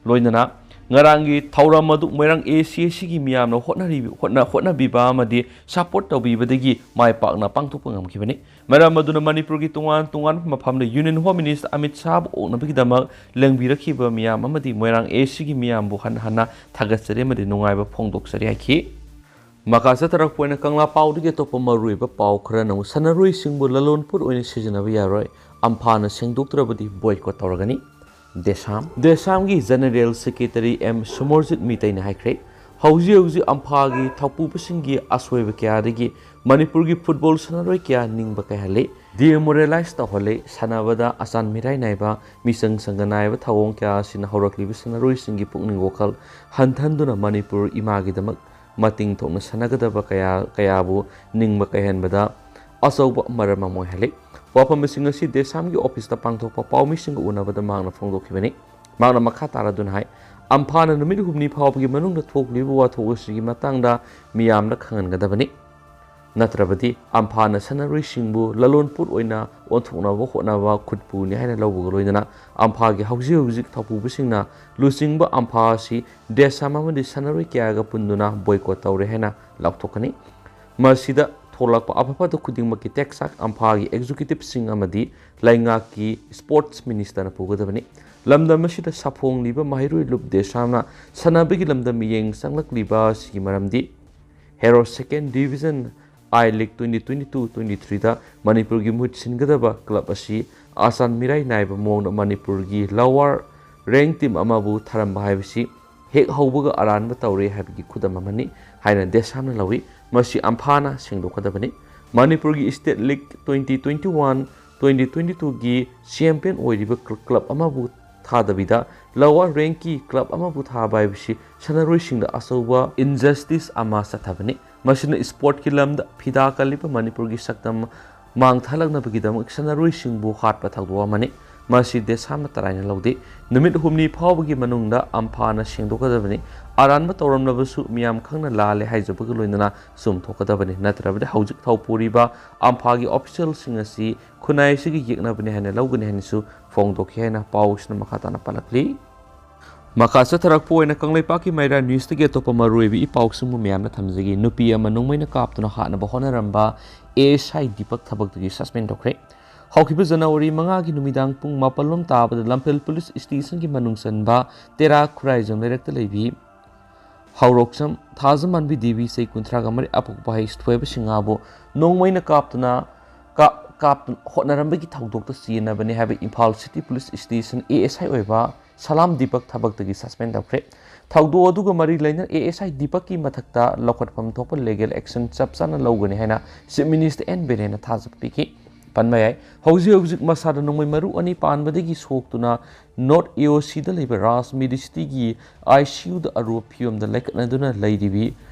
ꯂꯣꯏꯅꯅ ꯉꯔꯥꯡꯒꯤ ꯊꯧꯔꯝ ꯑꯗꯨ ꯃꯣꯏꯔꯥꯡ ꯑꯦ ꯁꯤ ꯑꯦ ꯁꯤꯒꯤ ꯃꯤꯌꯥꯝꯅ ꯍꯣꯠꯅꯔꯤꯕ, ꯍꯣꯠꯅ-, ꯍꯣꯠꯅꯕꯤꯕ ꯑꯃꯗꯤ ꯁꯄꯣꯔꯠ ꯇꯧꯕꯤꯕꯗꯒꯤ ꯃꯥꯏ ꯄꯥꯛꯅ ꯄꯥꯡꯊꯣꯛꯄ ꯉꯝꯈꯤꯕꯅꯤ꯫ ꯃꯔꯝ ꯑꯗꯨꯅ ꯃꯅꯤꯄꯨꯔꯒꯤ ꯇꯣꯉꯥꯟ ꯇꯣꯉꯥꯟꯕ ꯃꯐꯝꯗ ꯌꯨꯅꯤꯌꯟ ꯍꯣꯝ ꯃꯤꯅꯤꯁꯇꯔ ꯑꯃꯤꯠ ꯁꯥꯍꯕꯨ ꯑꯣꯛꯅꯕꯒꯤꯗꯃꯛ ꯂꯦꯡꯕꯤꯔꯛꯈꯤꯕ ꯃꯤꯌꯥꯝ ꯑꯃꯗꯤ ꯃꯣꯏꯔꯥꯡ ꯑꯦ ꯁꯤꯒꯤ ꯃꯤꯌꯥꯝꯕꯨ ꯍꯟꯅ ꯍꯟꯅ ꯊꯥꯒꯠꯆꯔꯤ ꯑꯃꯗꯤ ꯅꯨꯡꯉꯥꯏꯕ ꯐꯣꯡꯗꯣꯛꯆꯔꯤ ꯍꯥꯏꯈꯤ꯫ ꯃꯈꯥ ꯆꯠꯊꯔꯛꯄ ꯑꯣꯏꯅ ꯀꯪꯂꯥ ꯄꯥꯎꯗꯒꯤ ꯑꯇꯣꯞꯄ ꯃꯔꯨꯑꯣꯏꯕ ꯄꯥꯎ ꯈꯔꯅ ꯑꯃꯨꯛ ꯁꯥꯟꯅꯔꯣꯏꯁꯤꯡꯕꯨ ꯂꯂꯣꯟ ꯄꯣꯠ ꯑꯣꯏꯅ ꯁꯤꯖꯤꯟꯅꯕ ꯌꯥꯔꯣꯏ, ꯑꯝꯐꯥꯅ ꯁꯦꯡꯗꯣꯛꯇ꯭ꯔꯕꯗꯤ ꯕꯣꯏꯀꯣꯠ ꯇꯧꯔꯒꯅꯤ꯫ ꯗꯦꯁꯥꯝ, ꯗꯦꯁꯥꯝꯒꯤ ꯖꯦꯅꯔꯦꯜ ꯁꯦꯀ꯭ꯔꯦꯇꯔꯤ ꯑꯦꯝ ꯁꯨꯃꯔꯖꯤꯠ ꯃꯤꯇꯩꯅ ꯍꯥꯏꯈ꯭ꯔꯦ, ꯍꯧꯖꯤꯛ ꯍꯧꯖꯤꯛ ꯑꯝꯐꯥꯒꯤ ꯊꯧꯄꯨꯕꯁꯤꯡꯒꯤ ꯑꯁꯣꯏꯕ ꯀꯌꯥꯗꯒꯤ ꯃꯅꯤꯄꯨꯔꯒꯤ ꯐꯨꯠꯕꯣꯜ ꯁꯥꯟꯅꯔꯣꯏ ꯀꯌꯥ ꯅꯤꯡꯕ ꯀꯥꯏꯍꯜꯂꯤ, ꯗꯤꯃꯣꯔꯦꯂꯥꯏꯁ ꯇꯧꯍꯜꯂꯤ, ꯁꯥꯟꯅꯕꯗ ꯑꯆꯥꯟ ꯃꯤꯔꯥꯏ ꯅꯥꯏꯕ, ꯃꯤꯆꯪ ꯆꯪꯗ ꯅꯥꯏꯕ ꯊꯧꯑꯣꯡ ꯀꯌꯥ ꯑꯁꯤꯅ ꯍꯧꯔꯛꯂꯤꯕ ꯁꯥꯟꯅꯔꯣꯏꯁꯤꯡꯒꯤ ꯄꯨꯛꯅꯤꯡ ꯋꯥꯈꯜ ꯍꯟꯊꯍꯟꯗꯨꯅ ꯃꯅꯤꯄꯨꯔ ꯏꯃꯥꯒꯤꯗꯃꯛ ꯃꯇꯤꯡ ꯊꯣꯛꯅ ꯁꯥꯟꯅꯒꯗꯕ ꯀꯌꯥ, ꯀꯌꯥꯕꯨ ꯅꯤꯡꯕ ꯀꯥꯏꯍꯟꯕꯗ ꯑꯆꯧꯕ ꯃꯔꯝ ꯑꯃ ꯑꯣꯏꯍꯜꯂꯤ꯫ ꯋꯥꯐꯝꯁꯤꯡ ꯑꯁꯤ ꯗꯦꯁꯥꯝꯒꯤ ꯑꯣꯐꯤꯁꯇ ꯄꯥꯡꯊꯣꯛꯄ ꯄꯥꯎꯃꯤꯁꯤꯡꯒ ꯎꯅꯕꯗ ꯃꯍꯥꯛꯅ ꯐꯣꯡꯗꯣꯛꯈꯤꯕꯅꯤ꯫ ꯃꯍꯥꯛꯅ ꯃꯈꯥ ꯇꯥꯔꯗꯨꯅ ꯍꯥꯏ, ꯑꯝꯐꯥꯅ ꯅꯨꯃꯤꯠ ꯍꯨꯝꯅꯤ ꯐꯥꯎꯕꯒꯤ ꯃꯅꯨꯡꯗ ꯊꯣꯛꯂꯤꯕ ꯋꯥꯊꯣꯛ ꯑꯁꯤꯒꯤ ꯃꯇꯥꯡꯗ ꯃꯤꯌꯥꯝꯗ ꯈꯪꯍꯟꯒꯗꯕꯅꯤ꯫ ꯅꯠꯇ꯭ꯔꯕꯗꯤ ꯑꯝꯐꯥꯅ ꯁꯥꯟꯅꯔꯣꯏꯁꯤꯡꯕꯨ ꯂꯂꯣꯟ ꯄꯣꯠ ꯑꯣꯏꯅ ꯑꯣꯟꯊꯣꯛꯅꯕ ꯍꯣꯠꯅꯕ ꯈꯨꯠꯄꯨꯅꯤ ꯍꯥꯏꯅ ꯂꯧꯕꯒ ꯂꯣꯏꯅꯅ ꯑꯝꯐꯥꯒꯤ ꯍꯧꯖꯤꯛ ꯍꯧꯖꯤꯛ ꯊꯧꯄꯨꯕꯁꯤꯡꯅ ꯂꯨꯆꯤꯡꯕ ꯑꯝꯐꯥ ꯑꯁꯤ ꯗꯦꯁꯥꯝ ꯑꯃꯗꯤ ꯁꯥꯟꯅꯔꯣꯏ ꯀꯌꯥꯒ ꯄꯨꯟꯗꯨꯅ ꯕꯣꯏꯀꯣꯠ ꯇꯧꯔꯦ ꯍꯥꯏꯅ ꯂꯥꯎꯊꯣꯛꯀꯅꯤ꯫ ꯃꯁꯤꯗ ꯊꯣꯛꯂꯛꯄ ꯑꯐ ꯐꯠꯇ ꯈꯨꯗꯤꯡꯃꯛꯀꯤ ꯇꯦꯛꯆꯥꯛ ꯑꯝꯐꯥꯒꯤ ꯑꯦꯛꯖꯤꯀ꯭ꯌꯨꯇꯤꯕꯁꯤꯡ ꯑꯃꯗꯤ ꯂꯩꯉꯥꯛꯀꯤ ꯁ꯭ꯄꯣꯔꯠꯁ ꯃꯤꯅꯤꯁꯇꯔꯅ ꯄꯨꯒꯗꯕꯅꯤ꯫ ꯂꯝꯗꯝ ꯑꯁꯤꯗ ꯁꯥꯐꯣꯡꯂꯤꯕ ꯃꯍꯩꯔꯣꯏ ꯂꯨꯞ ꯗꯦꯁꯥꯝꯅ ꯁꯥꯟꯅꯕꯒꯤ ꯂꯝꯗ ꯃꯤꯠꯌꯦꯡ ꯆꯪꯂꯛꯂꯤꯕ ꯑꯁꯤꯒꯤ ꯃꯔꯝꯗꯤ hero second division I league twenty twenty two twenty ꯊ꯭ꯔꯤꯗ ꯃꯅꯤꯄꯨꯔꯒꯤ ꯃꯍꯨꯠ ꯁꯤꯟꯒꯗꯕ ꯀ꯭ꯂꯕ ꯑꯁꯤ ꯑꯆꯥꯟ ꯃꯤꯔꯥꯏ ꯅꯥꯏꯕ ꯃꯑꯣꯡꯗ ꯃꯅꯤꯄꯨꯔꯒꯤ ꯂꯋꯥꯔ ꯔꯦꯡ ꯇꯤꯝ ꯑꯃꯕꯨ ꯊꯥꯔꯝꯕ ꯍꯥꯏꯕꯁꯤ ꯍꯦꯛ ꯍꯧꯕꯒ ꯑꯔꯥꯟꯕ ꯇꯧꯔꯦ ꯍꯥꯏꯕꯒꯤ ꯈꯨꯗꯝ ꯑꯃꯅꯤ ꯍꯥꯏꯅ ꯗꯦꯁꯥꯝꯅ ꯂꯧꯏ꯫ ꯃꯁꯤ ꯑꯝꯐꯥꯅ ꯁꯦꯡꯗꯣꯛꯀꯗꯕꯅꯤ꯫ ꯃꯅꯤꯄꯨꯔꯒꯤ state league twenty twenty one twenty twenty ꯇꯨꯒꯤ ꯆꯦꯝꯄꯤꯌꯟ ꯑꯣꯏꯔꯤꯕ ꯀ꯭ꯂ-, ꯀ꯭ꯂꯕ ꯑꯃꯕꯨ ꯊꯥꯗꯕꯤꯗ ꯂꯋꯥꯔ ꯔꯦꯡꯀꯤ ꯀ꯭ꯂꯕ ꯑꯃꯕꯨ ꯊꯥꯕ ꯍꯥꯏꯕꯁꯤ ꯁꯥꯟꯅꯔꯣꯏꯁꯤꯡꯗ ꯑꯆꯧꯕ ꯏꯟꯖꯁꯇꯤꯁ ꯑꯃ ꯆꯠꯊꯕꯅꯤ꯫ ꯃꯁꯤꯅ ꯁ꯭ꯄꯣꯔꯠꯀꯤ ꯂꯝꯗ ꯐꯤꯗꯥ ꯀꯜꯂꯤꯕ ꯃꯅꯤꯄꯨꯔꯒꯤ ꯁꯛꯇꯝ ꯃꯥꯡ ꯊꯥꯂꯛꯅꯕꯒꯤꯗꯃꯛ ꯁꯥꯟꯅꯔꯣꯏꯁꯤꯡꯕꯨ ꯍꯥꯠꯄ ꯊꯧꯗꯣꯛ ꯑꯃꯅꯤ꯫ ꯃꯁꯤ ꯗꯦꯁꯥ ꯑꯃꯠꯇ ꯔꯥꯏꯅ ꯂꯧꯗꯦ꯫ ꯅꯨꯃꯤꯠ ꯍꯨꯝꯅꯤ ꯐꯥꯎꯕꯒꯤ ꯃꯅꯨꯡꯗ ꯑꯝꯐꯥꯅ ꯁꯦꯡꯗꯣꯛꯀꯗꯕꯅꯤ꯫ ꯑꯔꯥꯟꯕ ꯇꯧꯔꯝꯂꯕꯁꯨ ꯃꯤꯌꯥꯝ ꯈꯪꯅ ꯂꯥꯜꯂꯦ ꯍꯥꯏꯖꯕꯒ ꯂꯣꯏꯅꯅ ꯆꯨꯝꯊꯣꯛꯀꯗꯕꯅꯤ, ꯅꯠꯇ꯭ꯔꯕꯗꯤ ꯍꯧꯖꯤꯛ ꯊꯧꯄꯨꯔꯤꯕ ꯑꯝꯐꯥꯒꯤ ꯑꯣꯐꯤꯁꯤꯌꯦꯜꯁꯤꯡ ꯑꯁꯤ ꯈꯨꯟꯅꯥꯏ ꯑꯁꯤꯒ ꯌꯦꯛꯅꯕꯅꯤ ꯍꯥꯏꯅ ꯂꯧꯒꯅꯤ ꯍꯥꯏꯅꯁꯨ ꯐꯣꯡꯗꯣꯛꯈꯤ ꯍꯥꯏꯅ ꯄꯥꯎ ꯑꯁꯤꯅ ꯃꯈꯥ ꯇꯥꯅ ꯄꯜꯂꯛꯂꯤ꯫ ꯃꯈꯥ ꯆꯠꯊꯔꯛꯄ ꯑꯣꯏꯅ ꯀꯪꯂꯩꯄꯥꯛꯀꯤ ꯃꯩꯔꯥ ꯅ꯭ꯌꯨꯁꯇꯒꯤ ꯑꯇꯣꯞꯄ ꯃꯔꯨꯑꯣꯏꯕ ꯏ ꯄꯥꯎꯁꯤꯡꯕꯨ ꯃꯌꯥꯝꯅ ꯊꯝꯖꯒꯦ꯫ ꯅꯨꯄꯤ ꯑꯃ ꯅꯣꯡꯃꯩꯅ ꯀꯥꯞꯇꯨꯅ ꯍꯥꯠꯅꯕ ꯍꯣꯠꯅꯔꯝꯕ ꯑꯦ ꯑꯦꯁ ꯑꯥꯏ ꯗꯤꯄꯛ ꯊꯕꯛꯇꯒꯤ ꯁꯁꯄꯦꯟ ꯇꯧꯈ꯭ꯔꯦ꯫ ꯍꯧꯈꯤꯕ ꯖꯅꯋꯥꯔꯤ ꯃꯉꯥꯒꯤ ꯅꯨꯃꯤꯗꯥꯡ ꯄꯨꯡ ꯃꯥꯄꯜ ꯂꯣꯝ ꯇꯥꯕꯗ ꯂꯝꯐꯦꯜ ꯄꯨꯂꯤꯁ ꯁ꯭ꯇꯦꯁꯟꯒꯤ ꯃꯅꯨꯡ ꯆꯟꯕ ꯇꯦꯔꯥ ꯈꯨꯔꯥꯏꯖꯝ ꯂꯩꯔꯛꯇ ꯂꯩꯕꯤ ꯍꯧꯔꯣꯛꯆꯝ ꯊꯥꯖꯃꯥꯟꯕꯤ ꯗꯦꯕꯤ, ꯆꯍꯤ ꯀꯨꯟꯊ꯭ꯔꯥꯒ ꯃꯔꯤ, ꯑꯄꯣꯛꯄ ꯍꯩꯁ ꯊꯣꯏꯕ ꯁꯤꯡꯍꯥꯕꯨ ꯅꯣꯡꯃꯩꯅ ꯀꯥꯞꯇꯨꯅ ꯀꯥꯞ-, ꯀꯥꯞꯇꯨꯅ ꯍꯣꯠꯅꯔꯝꯕꯒꯤ ꯊꯧꯗꯣꯛꯇ ꯆꯦꯟꯅꯕꯅꯤ ꯍꯥꯏꯕ Imphal city police station A S I ꯑꯣꯏꯕ ꯁꯂꯥꯝ ꯗꯤꯄꯛ ꯊꯕꯛꯇꯒꯤ ꯁꯁꯄꯦꯟ ꯇꯧꯈ꯭ꯔꯦ꯫ ꯊꯧꯗꯣꯛ ꯑꯗꯨꯒ ꯃꯔꯤ ꯂꯩꯅꯅ ꯑꯦ ꯑꯦꯁ ꯑꯥꯏ ꯗꯤꯄꯛꯀꯤ ꯃꯊꯛꯇ ꯂꯧꯈꯠꯐꯝ ꯊꯣꯛꯄ ꯂꯤꯒꯦꯜ ꯑꯦꯛꯁꯟ ꯆꯞ ꯆꯥꯅ ꯂꯧꯒꯅꯤ ꯍꯥꯏꯅ ꯆꯤꯐ ꯃꯤꯅꯤꯁꯇꯔ ꯑꯦꯟ ꯕꯤꯔꯦꯟꯅ ꯊꯥꯖꯕ ꯄꯤꯈꯤ꯫ ꯄꯟꯕ ꯌꯥꯏ, ꯍꯧꯖꯤꯛ ꯍꯧꯖꯤꯛ ꯃꯁꯥꯗ ꯅꯣꯡꯃꯩ ꯃꯔꯨ ꯑꯅꯤ ꯄꯥꯟꯕꯗꯒꯤ ꯁꯣꯛꯇꯨꯅ ꯅꯣꯔꯠ ꯑꯦ ꯑꯣ ꯁꯤꯗ ꯂꯩꯕ ꯔꯥꯖ ꯃꯦꯗꯤꯁꯤꯇꯤꯒꯤ ꯑꯥꯏ ꯁꯤ ꯌꯨꯗ ꯑꯔꯨꯕ ꯐꯤꯕꯝꯗ ꯂꯩꯈꯠꯅꯗꯨꯅ ꯂꯩꯔꯤꯕꯤ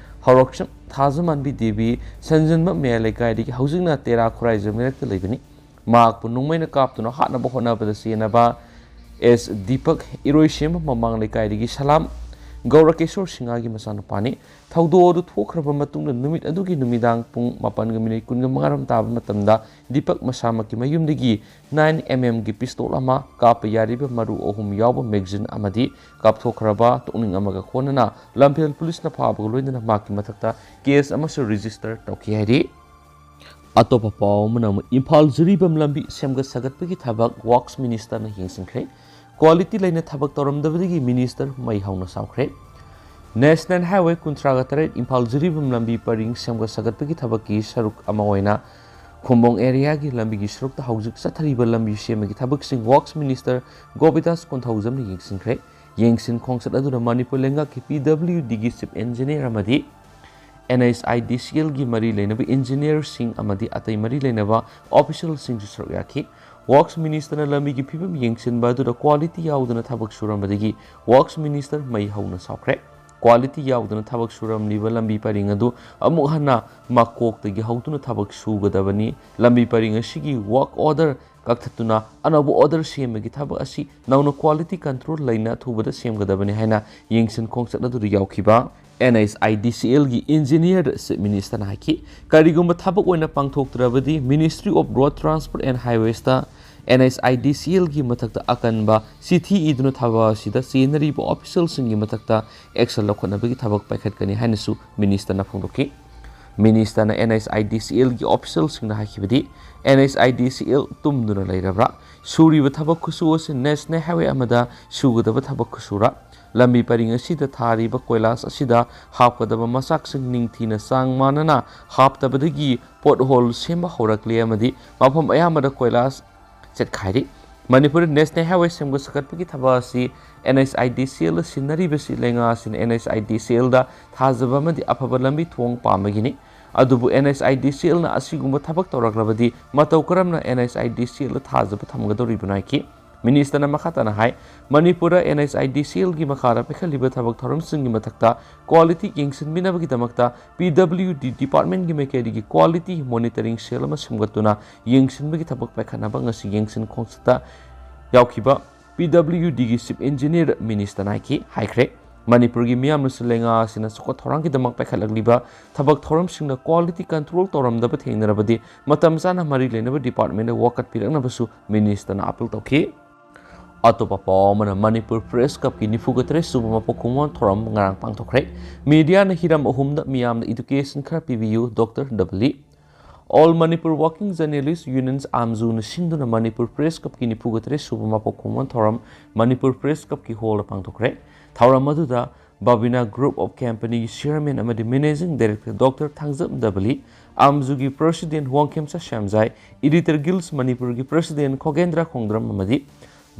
ꯍꯧꯔꯛꯆꯝ ꯊꯥꯖꯃꯥꯟꯕꯤ ꯗꯦꯕꯤ, ꯁꯟꯖꯟꯕ ꯃꯌꯥꯏ ꯂꯩꯀꯥꯏꯗꯒꯤ ꯍꯧꯖꯤꯛꯅ ꯇꯦꯔꯥ ꯈꯨꯔꯥꯏꯖꯝ ꯂꯩꯔꯛꯇ ꯂꯩꯕꯅꯤ꯫ ꯃꯍꯥꯛꯄꯨ ꯅꯣꯡꯃꯩꯅ ꯀꯥꯞꯇꯨꯅ ꯍꯥꯠꯅꯕ ꯍꯣꯠꯅꯕꯗ ꯆꯦꯟꯅꯕ ꯑꯦꯁ ꯗꯤꯄꯛ, ꯏꯔꯣꯏꯁꯦꯝꯕ ꯃꯃꯥꯡ ꯂꯩꯀꯥꯏꯗꯒꯤ ꯁꯂꯥꯝ ꯒꯧꯔꯀꯦꯁꯣꯔ ꯁꯤꯡꯍꯒꯤ ꯃꯆꯥꯅꯨꯄꯥꯅꯤ꯫ ꯊꯧꯗꯣꯛ ꯑꯗꯨ ꯊꯣꯛꯈ꯭ꯔꯕ ꯃꯇꯨꯡꯗ ꯅꯨꯃꯤꯠ ꯑꯗꯨꯒꯤ ꯅꯨꯃꯤꯗꯥꯡ ꯄꯨꯡ ꯃꯥꯄꯟꯒ ꯃꯤꯅꯤꯠ ꯀꯨꯟꯒ ꯃꯉꯥ ꯔꯣꯝ ꯇꯥꯕ ꯃꯇꯝꯗ ꯗꯤꯄꯛ ꯃꯁꯥꯃꯛꯀꯤ ꯃꯌꯨꯝꯗꯒꯤ ꯅꯥꯏꯟ ꯑꯦꯝ ꯑꯦꯝꯒꯤ ꯄꯤꯁꯇꯣꯜ ꯑꯃ, ꯀꯥꯞꯄ ꯌꯥꯔꯤꯕ ꯃꯔꯨ ꯑꯍꯨꯝ ꯌꯥꯎꯕ ꯃꯦꯒꯖꯤꯟ ꯑꯃꯗꯤ ꯀꯥꯞꯊꯣꯛꯈ꯭ꯔꯕ ꯇꯣꯛꯅꯤꯡ ꯑꯃꯒ ꯈꯣꯟꯅꯅ ꯂꯝꯐꯦꯜ ꯄꯨꯂꯤꯁꯅ ꯐꯥꯕꯒ ꯂꯣꯏꯅꯅ ꯃꯍꯥꯛꯀꯤ ꯃꯊꯛꯇ ꯀꯦꯁ ꯑꯃꯁꯨ ꯔꯦꯖꯤꯁꯇꯔ ꯇꯧꯈꯤ ꯍꯥꯏꯔꯤ꯫ ꯑꯇꯣꯞꯄ ꯄꯥꯎ ꯑꯃꯅ ꯑꯃꯨꯛ ꯏꯝꯐꯥꯜ ꯖꯤꯔꯤꯕꯥꯝ ꯂꯝꯕꯤ ꯁꯦꯝꯒꯠ ꯁꯥꯒꯠꯄꯒꯤ ꯊꯕꯛ ꯋꯥꯔꯛꯁ ꯃꯤꯅꯤꯁꯇꯔꯅ ꯌꯦꯡꯁꯤꯟꯈ꯭ꯔꯦ꯫ ꯀ꯭ꯋꯥꯂꯤꯇꯤ ꯂꯩꯅ ꯊꯕꯛ ꯇꯧꯔꯝꯗꯕꯗꯒꯤ ꯃꯤꯅꯤꯁꯇꯔ ꯃꯩ ꯍꯧꯅ ꯁꯥꯎꯈ꯭ꯔꯦ꯫ ꯅꯦꯁꯅꯦꯜ ꯍꯥꯏꯋꯦ ꯀꯨꯟꯊ꯭ꯔꯥꯒ ꯇꯔꯦꯠ ꯏꯝꯐꯥꯜ ꯖꯤꯔꯤꯕꯥꯝ ꯂꯝꯕꯤ ꯄꯔꯤꯡ ꯁꯦꯝꯒꯠ ꯁꯥꯒꯠꯄꯒꯤ ꯊꯕꯛꯀꯤ ꯁꯔꯨꯛ ꯑꯃ ꯑꯣꯏꯅ ꯈꯨꯝꯕꯣꯡ ꯑꯦꯔꯤꯌꯥꯒꯤ ꯂꯝꯕꯤꯒꯤ ꯁꯔꯨꯛꯇ ꯍꯧꯖꯤꯛ ꯆꯠꯊꯔꯤꯕ ꯂꯝꯕꯤ ꯁꯦꯝꯕꯒꯤ ꯊꯕꯛꯁꯤꯡ ꯋꯥꯔꯛꯁ ꯃꯤꯅꯤꯁꯇꯔ ꯒꯣꯕꯤꯗꯥꯁ ꯀꯣꯟꯊꯧꯖꯝꯅ ꯌꯦꯡꯁꯤꯟꯈ꯭ꯔꯦ꯫ ꯌꯦꯡꯁꯤꯟ ꯈꯣꯡꯆꯠ ꯑꯗꯨꯗ ꯃꯅꯤꯄꯨꯔ ꯂꯩꯉꯥꯛꯀꯤ ꯄꯤ ꯗꯕ꯭ꯂꯤꯌꯨ ꯗꯤꯒꯤ ꯆꯤꯐ ꯏꯟꯖꯤꯅꯤꯌꯔ ꯑꯃꯗꯤ ꯑꯦꯟ ꯑꯩꯆ ꯑꯥꯏ ꯗꯤ ꯁꯤ ꯑꯦꯜꯒꯤ ꯃꯔꯤ ꯂꯩꯅꯕ ꯏꯟꯖꯤꯅꯤꯌꯔꯁꯤꯡ ꯑꯃꯗꯤ ꯑꯇꯩ ꯃꯔꯤ ꯂꯩꯅꯕ ꯑꯣꯐꯤꯁꯤꯌꯦꯜꯁꯤꯡꯁꯨ ꯁꯔꯨꯛ ꯌꯥꯈꯤ꯫ ꯋꯥꯔꯛꯁ ꯃꯤꯅꯤꯁꯇꯔꯅ ꯂꯝꯕꯤꯒꯤ ꯐꯤꯕꯝ ꯌꯦꯡꯁꯤꯟꯕ ꯑꯗꯨꯗ ꯀ꯭ꯋꯥꯂꯤꯇꯤ ꯌꯥꯎꯗꯅ ꯊꯕꯛ ꯁꯨꯔꯝꯕꯗꯒꯤ ꯋꯥꯔꯛꯁ ꯃꯤꯅꯤꯁꯇꯔ ꯃꯩ ꯍꯧꯅ ꯁꯥꯎꯈ꯭ꯔꯦ꯫ quality ꯌꯥꯎꯗꯅ ꯊꯕꯛ ꯁꯨꯔꯝꯂꯤꯕ ꯂꯝꯕꯤ ꯄꯔꯤꯡ ꯑꯗꯨ ꯑꯃꯨꯛ ꯍꯟꯅ ꯃꯀꯣꯛꯇꯒꯤ ꯍꯧꯗꯨꯅ ꯊꯕꯛ ꯁꯨꯒꯗꯕꯅꯤ꯫ ꯂꯝꯕꯤ ꯄꯔꯤꯡ ꯑꯁꯤꯒꯤ work order ꯀꯛꯊꯠꯇꯨꯅ ꯑꯅꯧꯕ order ꯁꯦꯝꯕꯒꯤ ꯊꯕꯛ ꯑꯁꯤ ꯅꯧꯅ quality control ꯂꯩꯅ ꯑꯊꯨꯕꯗ ꯁꯦꯝꯒꯗꯕꯅꯤ ꯍꯥꯏꯅ ꯌꯦꯡꯁꯤꯟ ꯈꯣꯡꯆꯠ ꯑꯗꯨꯗ ꯌꯥꯎꯈꯤꯕ N H I D C L ꯒꯤ engineer ꯗ Chief Minister ꯅ ꯍꯥꯏꯈꯤ꯫ ꯀꯔꯤꯒꯨꯝꯕ ꯊꯕꯛ ꯑꯣꯏꯅ ꯄꯥꯡꯊꯣꯛꯇ꯭ꯔꯕꯗꯤ Ministry of Road Transport and Highways ꯇ N H I D C L ꯒꯤ ꯃꯊꯛꯇ ꯑꯀꯟꯕ ꯆꯤꯊꯤ ꯏꯗꯨꯅ ꯊꯕꯛ ꯑꯁꯤꯗ ꯆꯦꯟꯅꯔꯤꯕ official ꯁꯤꯡꯒꯤ ꯃꯊꯛꯇ action ꯂꯧꯈꯠꯅꯕꯒꯤ ꯊꯕꯛ ꯄꯥꯏꯈꯠꯀꯅꯤ ꯍꯥꯏꯅꯁꯨ minister ꯅ ꯐꯣꯡꯗꯣꯛꯈꯤ꯫ Minister ꯅ N H I D C L ꯒꯤ official ꯁꯤꯡꯅ ꯍꯥꯏꯈꯤꯕꯗꯤ, N H I D C L ꯇꯨꯝꯗꯨꯅ ꯂꯩꯔꯕ꯭ꯔꯥ? ꯁꯨꯔꯤꯕ ꯊꯕꯛ ꯈꯨꯁꯨ ꯑꯁꯤ National Highway ꯑꯃꯗ ꯁꯨꯒꯗꯕ ꯊꯕꯛ ꯈꯨꯁꯨꯔꯥ? ꯂꯝꯕꯤ ꯄꯔꯤꯡ ꯑꯁꯤꯗ ꯊꯥꯔꯤꯕ ꯀꯣꯏꯂꯥꯁ ꯑꯁꯤꯗ ꯍꯥꯞꯀꯗꯕ ꯃꯆꯥꯛꯁꯤꯡ ꯅꯤꯡꯊꯤꯅ ꯆꯥꯡ ꯃꯥꯟꯅꯅ ꯍꯥꯞꯇꯕꯗꯒꯤ pothole ꯁꯦꯝꯕ ꯍꯧꯔꯛꯂꯦ ꯑꯃꯗꯤ ꯃꯐꯝ ꯑꯌꯥꯝꯕꯗ ꯀꯣꯏꯂꯥꯁ ꯆꯠꯈꯥꯏꯔꯤ꯫ ꯃꯅꯤꯄꯨꯔꯗ National Highway ꯁꯦꯝꯒꯠ ꯁꯥꯒꯠꯄꯒꯤ ꯊꯕꯛ ꯑꯁꯤ N H I D C L ꯁꯤꯟꯅꯔꯤꯕꯁꯤ ꯂꯩꯉꯥꯛ ꯑꯁꯤꯅ N H I D C L ꯗ ꯊꯥꯖꯕ ꯑꯃꯗꯤ ꯑꯐꯕ ꯂꯝꯕꯤ ꯊꯣꯡ ꯄꯥꯝꯕꯒꯤꯅꯤ꯫ ꯑꯗꯨꯕꯨ N H I D C L ꯅ ꯑꯁꯤꯒꯨꯝꯕ ꯊꯕꯛ ꯇꯧꯔꯛꯂꯕꯗꯤ ꯃꯇꯧ ꯀꯔꯝꯅ N H I D C L ꯗ ꯊꯥꯖꯕ ꯊꯝꯒꯗꯧꯔꯤꯕꯅꯣ ꯍꯥꯏꯈꯤ꯫ Minister ꯅ ꯃꯈꯥ ꯇꯥꯅ ꯍꯥꯏ, ꯃꯅꯤꯄꯨꯔꯗ N H I D C L ꯒꯤ ꯃꯈꯥꯗ ꯄꯥꯏꯈꯠꯂꯤꯕ ꯊꯕꯛ ꯊꯧꯔꯝꯁꯤꯡꯒꯤ ꯃꯊꯛꯇ quality ꯌꯦꯡꯁꯤꯟꯕꯤꯅꯕꯒꯤꯗꯃꯛꯇ P W D department ꯒꯤ ꯃꯥꯏꯀꯩꯗꯒꯤ quality monitoring cell ꯑꯃ ꯁꯦꯝꯒꯠꯇꯨꯅ ꯌꯦꯡꯁꯤꯟꯕꯒꯤ ꯊꯕꯛ ꯄꯥꯏꯈꯠꯅꯕ ꯉꯁꯤ ꯌꯦꯡꯁꯤꯟ ꯈꯣꯡꯆꯠꯇ ꯌꯥꯎꯈꯤꯕ P W D ꯒꯤ Chief Engineer ꯗ minister ꯅ ꯍꯥꯏꯈꯤ, ꯍꯥꯏꯈ꯭ꯔꯦ꯫ ꯃꯅꯤꯄꯨꯔꯒꯤ ꯃꯤꯌꯥꯝꯅꯁꯨ ꯂꯩꯉꯥꯛ ꯑꯁꯤꯅ ꯆꯥꯎꯈꯠ ꯊꯧꯔꯥꯡꯒꯤꯗꯃꯛ ꯄꯥꯏꯈꯠꯂꯛꯂꯤꯕ ꯊꯕꯛ ꯊꯧꯔꯝꯁꯤꯡꯅ quality control ꯇꯧꯔꯝꯗꯕ ꯊꯦꯡꯅꯔꯕꯗꯤ ꯃꯇꯝ ꯆꯥꯅ ꯃꯔꯤ ꯂꯩꯅꯕ department ꯇ ꯋꯥꯀꯠꯄꯤꯔꯛꯅꯕꯁꯨ minister ꯅ appeal ꯇꯧꯈꯤ꯫ ꯑꯇꯣꯞꯄ ꯄꯥꯎ ꯑꯃꯅ, ꯃꯅꯤꯄꯨꯔ Press Club ꯀꯤ ꯅꯤꯐꯨꯒ ꯇꯔꯦꯠ ꯁꯨꯕ ꯃꯄꯣꯛ ꯀꯨꯝꯑꯣꯟ ꯊꯧꯔꯝ ꯉꯔꯥꯡ ꯄꯥꯡꯊꯣꯛꯈ꯭ꯔꯦ꯫ Media ꯅ ꯍꯤꯔꯝ ꯑꯍꯨꯝꯗ ꯃꯤꯌꯥꯝꯅ education ꯈꯔ ꯄꯤꯕꯤꯌꯨ, Doctor W. All Manipur Working Journalists Unions, ꯑꯥꯝꯖꯨꯅ ꯁꯤꯟꯗꯨꯅ ꯃꯅꯤꯄꯨꯔ Press Club ꯀꯤ ꯅꯤꯐꯨꯒ ꯇꯔꯦꯠ ꯁꯨꯕ ꯃꯄꯣꯛ ꯀꯨꯝꯑꯣꯟ ꯊꯧꯔꯝ ꯃꯅꯤꯄꯨꯔ Press Club ꯀꯤ hall ꯗ ꯄꯥꯡꯊꯣꯛꯈ꯭ꯔꯦ꯫ ꯊꯧꯔꯝ ꯑꯗꯨꯗ Babina Group of Company ꯒꯤ chairman ꯑꯃꯗꯤ managing director Doctor Thangjam ꯗꯕꯂꯤ, ꯑꯥꯝꯖꯨꯒꯤ president Wangkhemcha Shyamjai, Editor Guilds ꯃꯅꯤꯄꯨꯔꯒꯤ president ꯈꯣꯒꯦꯟꯗ꯭ꯔ ꯈꯣꯡꯗ꯭ꯔꯝ ꯑꯃꯗꯤ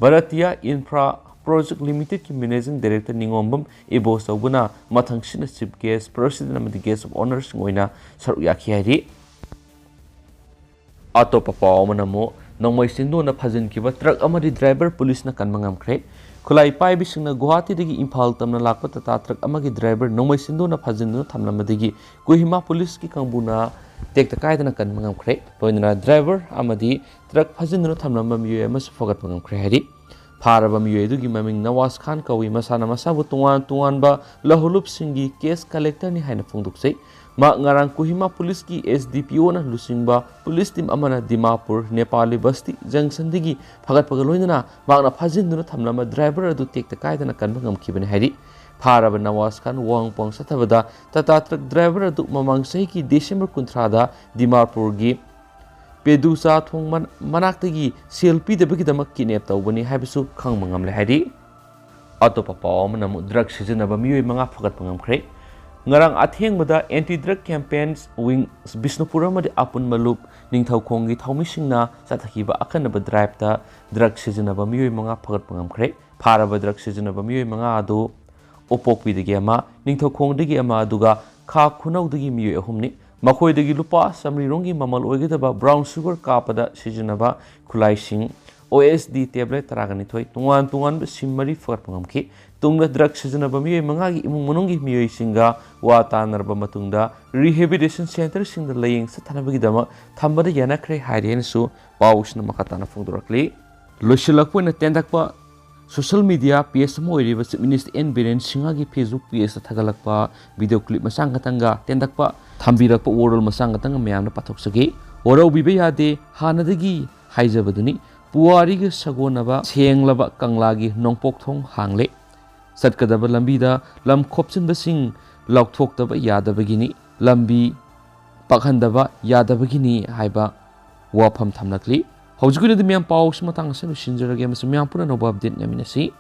Bharatiya Infra Project Limited ꯀꯤ managing director ꯅꯤꯉꯣꯝꯕꯝ ꯏꯕꯣꯆꯧꯕꯅ ꯃꯊꯪꯁꯤꯠꯅ chief guest, president ꯑꯃꯗꯤ guest of honour ꯁꯤꯡ ꯑꯣꯏꯅ ꯁꯔꯨꯛ ꯌꯥꯈꯤ ꯍꯥꯏꯔꯤ꯫ ꯑꯇꯣꯞꯄ ꯄꯥꯎ ꯑꯃꯅ ꯑꯃꯨꯛ, ꯅꯣꯡꯃꯩ ꯆꯤꯟꯗꯨꯅ ꯐꯥꯖꯤꯟꯈꯤꯕ ꯇ꯭ꯔꯛ ꯑꯃꯗꯤ ꯗ꯭ꯔꯥꯏꯚꯔ ꯄꯨꯂꯤꯁꯅ ꯀꯟꯕ ꯉꯝꯈ꯭ꯔꯦ꯫ ꯈꯨꯠꯂꯥꯏ ꯄꯥꯏꯕꯁꯤꯡꯅ ꯒꯨꯋꯥꯍꯥꯇꯤꯗꯒꯤ ꯏꯝꯐꯥꯜ ꯇꯝꯅ ꯂꯥꯛꯄ ꯇꯥꯇꯥ ꯇ꯭ꯔꯛ ꯑꯃꯒꯤ ꯗ꯭ꯔꯥꯏꯚꯔ ꯅꯣꯡꯃꯩ ꯆꯤꯟꯗꯨꯅ ꯐꯥꯖꯤꯟꯗꯨꯅ ꯊꯝꯂꯝꯕꯗꯒꯤ ꯀꯣꯍꯤꯃꯥ ꯄꯨꯂꯤꯁꯀꯤ ꯀꯥꯡꯕꯨꯅ ꯇꯦꯛꯇ ꯀꯥꯏꯗꯅ ꯀꯟꯕ ꯉꯝꯈ꯭ꯔꯦ꯫ ꯂꯣꯏꯅꯅ ꯗ꯭ꯔꯥꯏꯚꯔ ꯑꯃꯗꯤ ꯇ꯭ꯔꯛ ꯐꯥꯖꯤꯟꯗꯨꯅ ꯊꯝꯂꯝꯕ ꯃꯤꯑꯣꯏ ꯑꯃꯁꯨ ꯐꯒꯠꯄ ꯉꯝꯈ꯭ꯔꯦ ꯍꯥꯏꯔꯤ꯫ ꯐꯥꯔꯕ ꯃꯤꯑꯣꯏ ꯑꯗꯨꯒꯤ ꯃꯃꯤꯡ ꯅꯋꯥꯖ ꯈꯥꯟ ꯀꯧꯏ꯫ ꯃꯁꯥꯅ ꯃꯁꯥꯕꯨ ꯇꯣꯉꯥꯟ ꯇꯣꯉꯥꯟꯕ ꯂꯧꯍꯨꯂꯨꯞꯁꯤꯡꯒꯤ ꯀꯦꯁ ꯀꯂꯦꯛꯇꯔꯅꯤ ꯍꯥꯏꯅ ꯐꯣꯡꯗꯣꯛꯆꯩ꯫ ꯃꯍꯥꯛ ꯉꯔꯥꯡ ꯀꯣꯍꯤꯃꯥ ꯄꯨꯂꯤꯁꯀꯤ ꯑꯦꯁ ꯗꯤ ꯄꯤ ꯑꯣꯅ ꯂꯨꯆꯤꯡꯕ ꯄꯨꯂꯤꯁ ꯇꯤꯝ ꯑꯃꯅ ꯗꯤꯃꯥꯄꯨꯔ, ꯅꯦꯄꯥꯂꯤ ꯕꯁꯇꯤ ꯖꯪꯁꯟꯗꯒꯤ ꯐꯒꯠꯄꯒ ꯂꯣꯏꯅꯅ ꯃꯍꯥꯛꯅ ꯐꯥꯖꯤꯟꯗꯨꯅ ꯊꯝꯂꯝꯕ ꯗ꯭ꯔꯥꯏꯚꯔ ꯑꯗꯨ ꯇꯦꯛꯇ ꯀꯥꯏꯗꯅ ꯀꯟꯕ ꯉꯝꯈꯤꯕꯅꯤ ꯍꯥꯏꯔꯤ꯫ ꯐꯥꯔꯕ ꯅꯋꯥꯖ ꯈꯥꯟ ꯋꯥꯍꯪ ꯄꯥꯎꯍꯪ ꯆꯠꯊꯕꯗ ꯇꯥꯇꯥ ꯇ꯭ꯔꯛ ꯗ꯭ꯔꯥꯏꯚꯔ ꯑꯗꯨ ꯃꯃꯥꯡ ꯆꯍꯤꯒꯤ ꯗꯤꯁꯦꯝꯕꯔ ꯀꯨꯟꯊ꯭ꯔꯥꯗ ꯗꯤꯃꯥꯄꯨꯔꯒꯤ ꯄꯦꯗꯨꯆꯥ ꯊꯣꯡ ꯃꯅꯥꯛꯇꯒꯤ ꯁꯦꯜ ꯄꯤꯗꯕꯒꯤꯗꯃꯛ ꯀꯤꯗꯅꯦꯞ ꯇꯧꯕꯅꯤ ꯍꯥꯏꯕꯁꯨ ꯈꯪꯕ ꯉꯝꯂꯦ ꯍꯥꯏꯔꯤ꯫ ꯑꯇꯣꯞꯄ ꯄꯥꯎ ꯑꯃꯅ ꯑꯃꯨꯛ ꯗ꯭ꯔꯒ ꯁꯤꯖꯤꯟꯅꯕ ꯃꯤꯑꯣꯏ ꯃꯉꯥ ꯐꯒꯠꯄ ꯉꯝꯈ꯭ꯔꯦ꯫ ꯉꯔꯥꯡ ꯑꯊꯦꯡꯕꯗ ꯑꯦꯟꯇꯤ ꯗ꯭ꯔꯒ ꯀꯦꯝꯄꯦꯟꯁ ꯋꯤꯡ ꯕꯤꯁꯅꯨꯄꯨꯔ ꯑꯃꯗꯤ ꯑꯄꯨꯟꯕ ꯂꯨꯞ ꯅꯤꯡꯊꯧꯈꯣꯡꯒꯤ ꯊꯧꯃꯤꯁꯤꯡꯅ ꯆꯠꯊꯈꯤꯕ ꯑꯈꯟꯅꯕ ꯗ꯭ꯔꯥꯏꯚꯇ ꯗ꯭ꯔꯒ ꯁꯤꯖꯤꯟꯅꯕ ꯃꯤꯑꯣꯏ ꯃꯉꯥ ꯐꯒꯠꯄ ꯉꯝꯈ꯭ꯔꯦ꯫ ꯐꯥꯔꯕ ꯗ꯭ꯔꯒ ꯁꯤꯖꯤꯟꯅꯕ ꯃꯤꯑꯣꯏ ꯃꯉꯥ ꯑꯗꯨ ꯎꯄꯣꯛꯄꯤꯗꯒꯤ ꯑꯃ, ꯅꯤꯡꯊꯧꯈꯣꯡꯗꯒꯤ ꯑꯃ, ꯑꯗꯨꯒ ꯈꯥ ꯈꯨꯅꯧꯗꯒꯤ ꯃꯤꯑꯣꯏ ꯑꯍꯨꯝꯅꯤ꯫ ꯃꯈꯣꯏꯗꯒꯤ ꯂꯨꯄꯥ ꯆꯥꯃꯔꯤꯔꯣꯝꯒꯤ ꯃꯃꯜ ꯑꯣꯏꯒꯗꯕ ꯕ꯭ꯔꯥꯎꯟ ꯁꯨꯒꯔ ꯀꯥꯞꯄꯗ ꯁꯤꯖꯤꯟꯅꯕ ꯈꯨꯠꯂꯥꯏꯁꯤꯡ, ꯑꯣ ꯑꯦꯁ ꯗꯤ ꯇꯦꯕ꯭ꯂꯦꯠ ꯇꯔꯥꯒ ꯅꯤꯊꯣꯏ, ꯇꯣꯉꯥꯟ ꯇꯣꯉꯥꯟꯕ ꯁꯤꯝ ꯃꯔꯤ ꯐꯒꯠꯄ ꯉꯝꯈꯤ꯫ ꯇꯨꯡꯗ ꯗ꯭ꯔꯒ ꯁꯤꯖꯤꯟꯅꯕ ꯃꯤꯑꯣꯏ ꯃꯉꯥꯒꯤ ꯏꯃꯨꯡ ꯃꯅꯨꯡꯒꯤ ꯃꯤꯑꯣꯏꯁꯤꯡꯒ ꯋꯥ ꯇꯥꯅꯔꯕ ꯃꯇꯨꯡꯗ ꯔꯤꯍꯦꯕꯤꯂꯤꯇꯦꯁꯟ ꯁꯦꯟꯇꯔꯁꯤꯡꯗ ꯂꯥꯌꯦꯡ ꯆꯠꯊꯅꯕꯒꯤꯗꯃꯛ ꯊꯝꯕꯗ ꯌꯥꯅꯈ꯭ꯔꯦ ꯍꯥꯏꯔꯤ ꯍꯥꯏꯅꯁꯨ ꯄꯥꯎꯁꯤꯅ ꯃꯈꯥ ꯇꯥꯅ ꯐꯣꯡꯗꯣꯔꯛꯂꯤ꯫ ꯂꯣꯏꯁꯤꯜꯂꯛꯄ ꯑꯣꯏꯅ ꯇꯦꯟꯗꯛꯄ ꯁꯣꯁꯤꯌꯦꯜ ꯃꯤꯗꯤꯌꯥ ꯄꯦꯖ ꯑꯃ ꯑꯣꯏꯔꯤꯕ ꯆꯤꯐ ꯃꯤꯅꯤꯁꯇꯔ ꯑꯦꯟ ꯕꯤꯔꯦꯟ ꯁꯤꯡꯍꯒꯤ ꯐꯦꯁꯕꯨꯛ ꯄꯦꯖꯇ ꯊꯥꯒꯠꯂꯛꯄ ꯚꯤꯗꯤꯑꯣ ꯀ꯭ꯂꯤꯞ ꯃꯆꯥ ꯈꯛꯇꯪꯒ ꯇꯦꯟꯗꯛꯄ ꯊꯝꯕꯤꯔꯛꯄ ꯋꯥꯔꯣꯜ ꯃꯆꯥ ꯈꯛꯇꯪꯒ ꯃꯌꯥꯝꯅ ꯄꯥꯊꯣꯛꯆꯒꯦ꯫ ꯋꯥꯔꯧꯕꯤꯕ ꯌꯥꯗꯦ, ꯍꯥꯟꯅꯗꯒꯤ ꯍꯥꯏꯖꯕꯗꯨꯅꯤ, ꯄꯨꯋꯥꯔꯤꯒ ꯁꯥꯒꯣꯟꯅꯕ ꯁꯦꯡꯂꯕ ꯀꯪꯂꯥꯒꯤ ꯅꯣꯡꯄꯣꯛ ꯊꯣꯡ ꯍꯥꯡꯂꯦ꯫ ꯆꯠꯀꯗꯕ ꯂꯝꯕꯤꯗ ꯂꯝ ꯈꯣꯞꯆꯤꯟꯕꯁꯤꯡ ꯂꯥꯎꯊꯣꯛꯇꯕ ꯌꯥꯗꯕꯒꯤꯅꯤ, ꯂꯝꯕꯤ ꯄꯥꯛꯍꯟꯗꯕ ꯌꯥꯗꯕꯒꯤꯅꯤ ꯍꯥꯏꯕ ꯋꯥꯐꯝ ꯊꯝꯂꯛꯂꯤ꯫ ꯍꯧꯖꯤꯛꯀꯤ ꯑꯣꯏꯅꯗꯤ ꯃꯌꯥꯝ ꯄꯥꯎꯁꯤ ꯃꯇꯥꯡ ꯑꯁꯤꯗ ꯂꯣꯏꯁꯤꯟꯖꯔꯒꯦ ꯑꯃꯁꯨꯡ ꯃꯌꯥꯝ ꯄꯨꯟꯅ ꯑꯅꯧꯕ ꯑꯞꯗꯦꯠ ꯉꯥꯏꯃꯤꯟꯅꯁꯤ꯫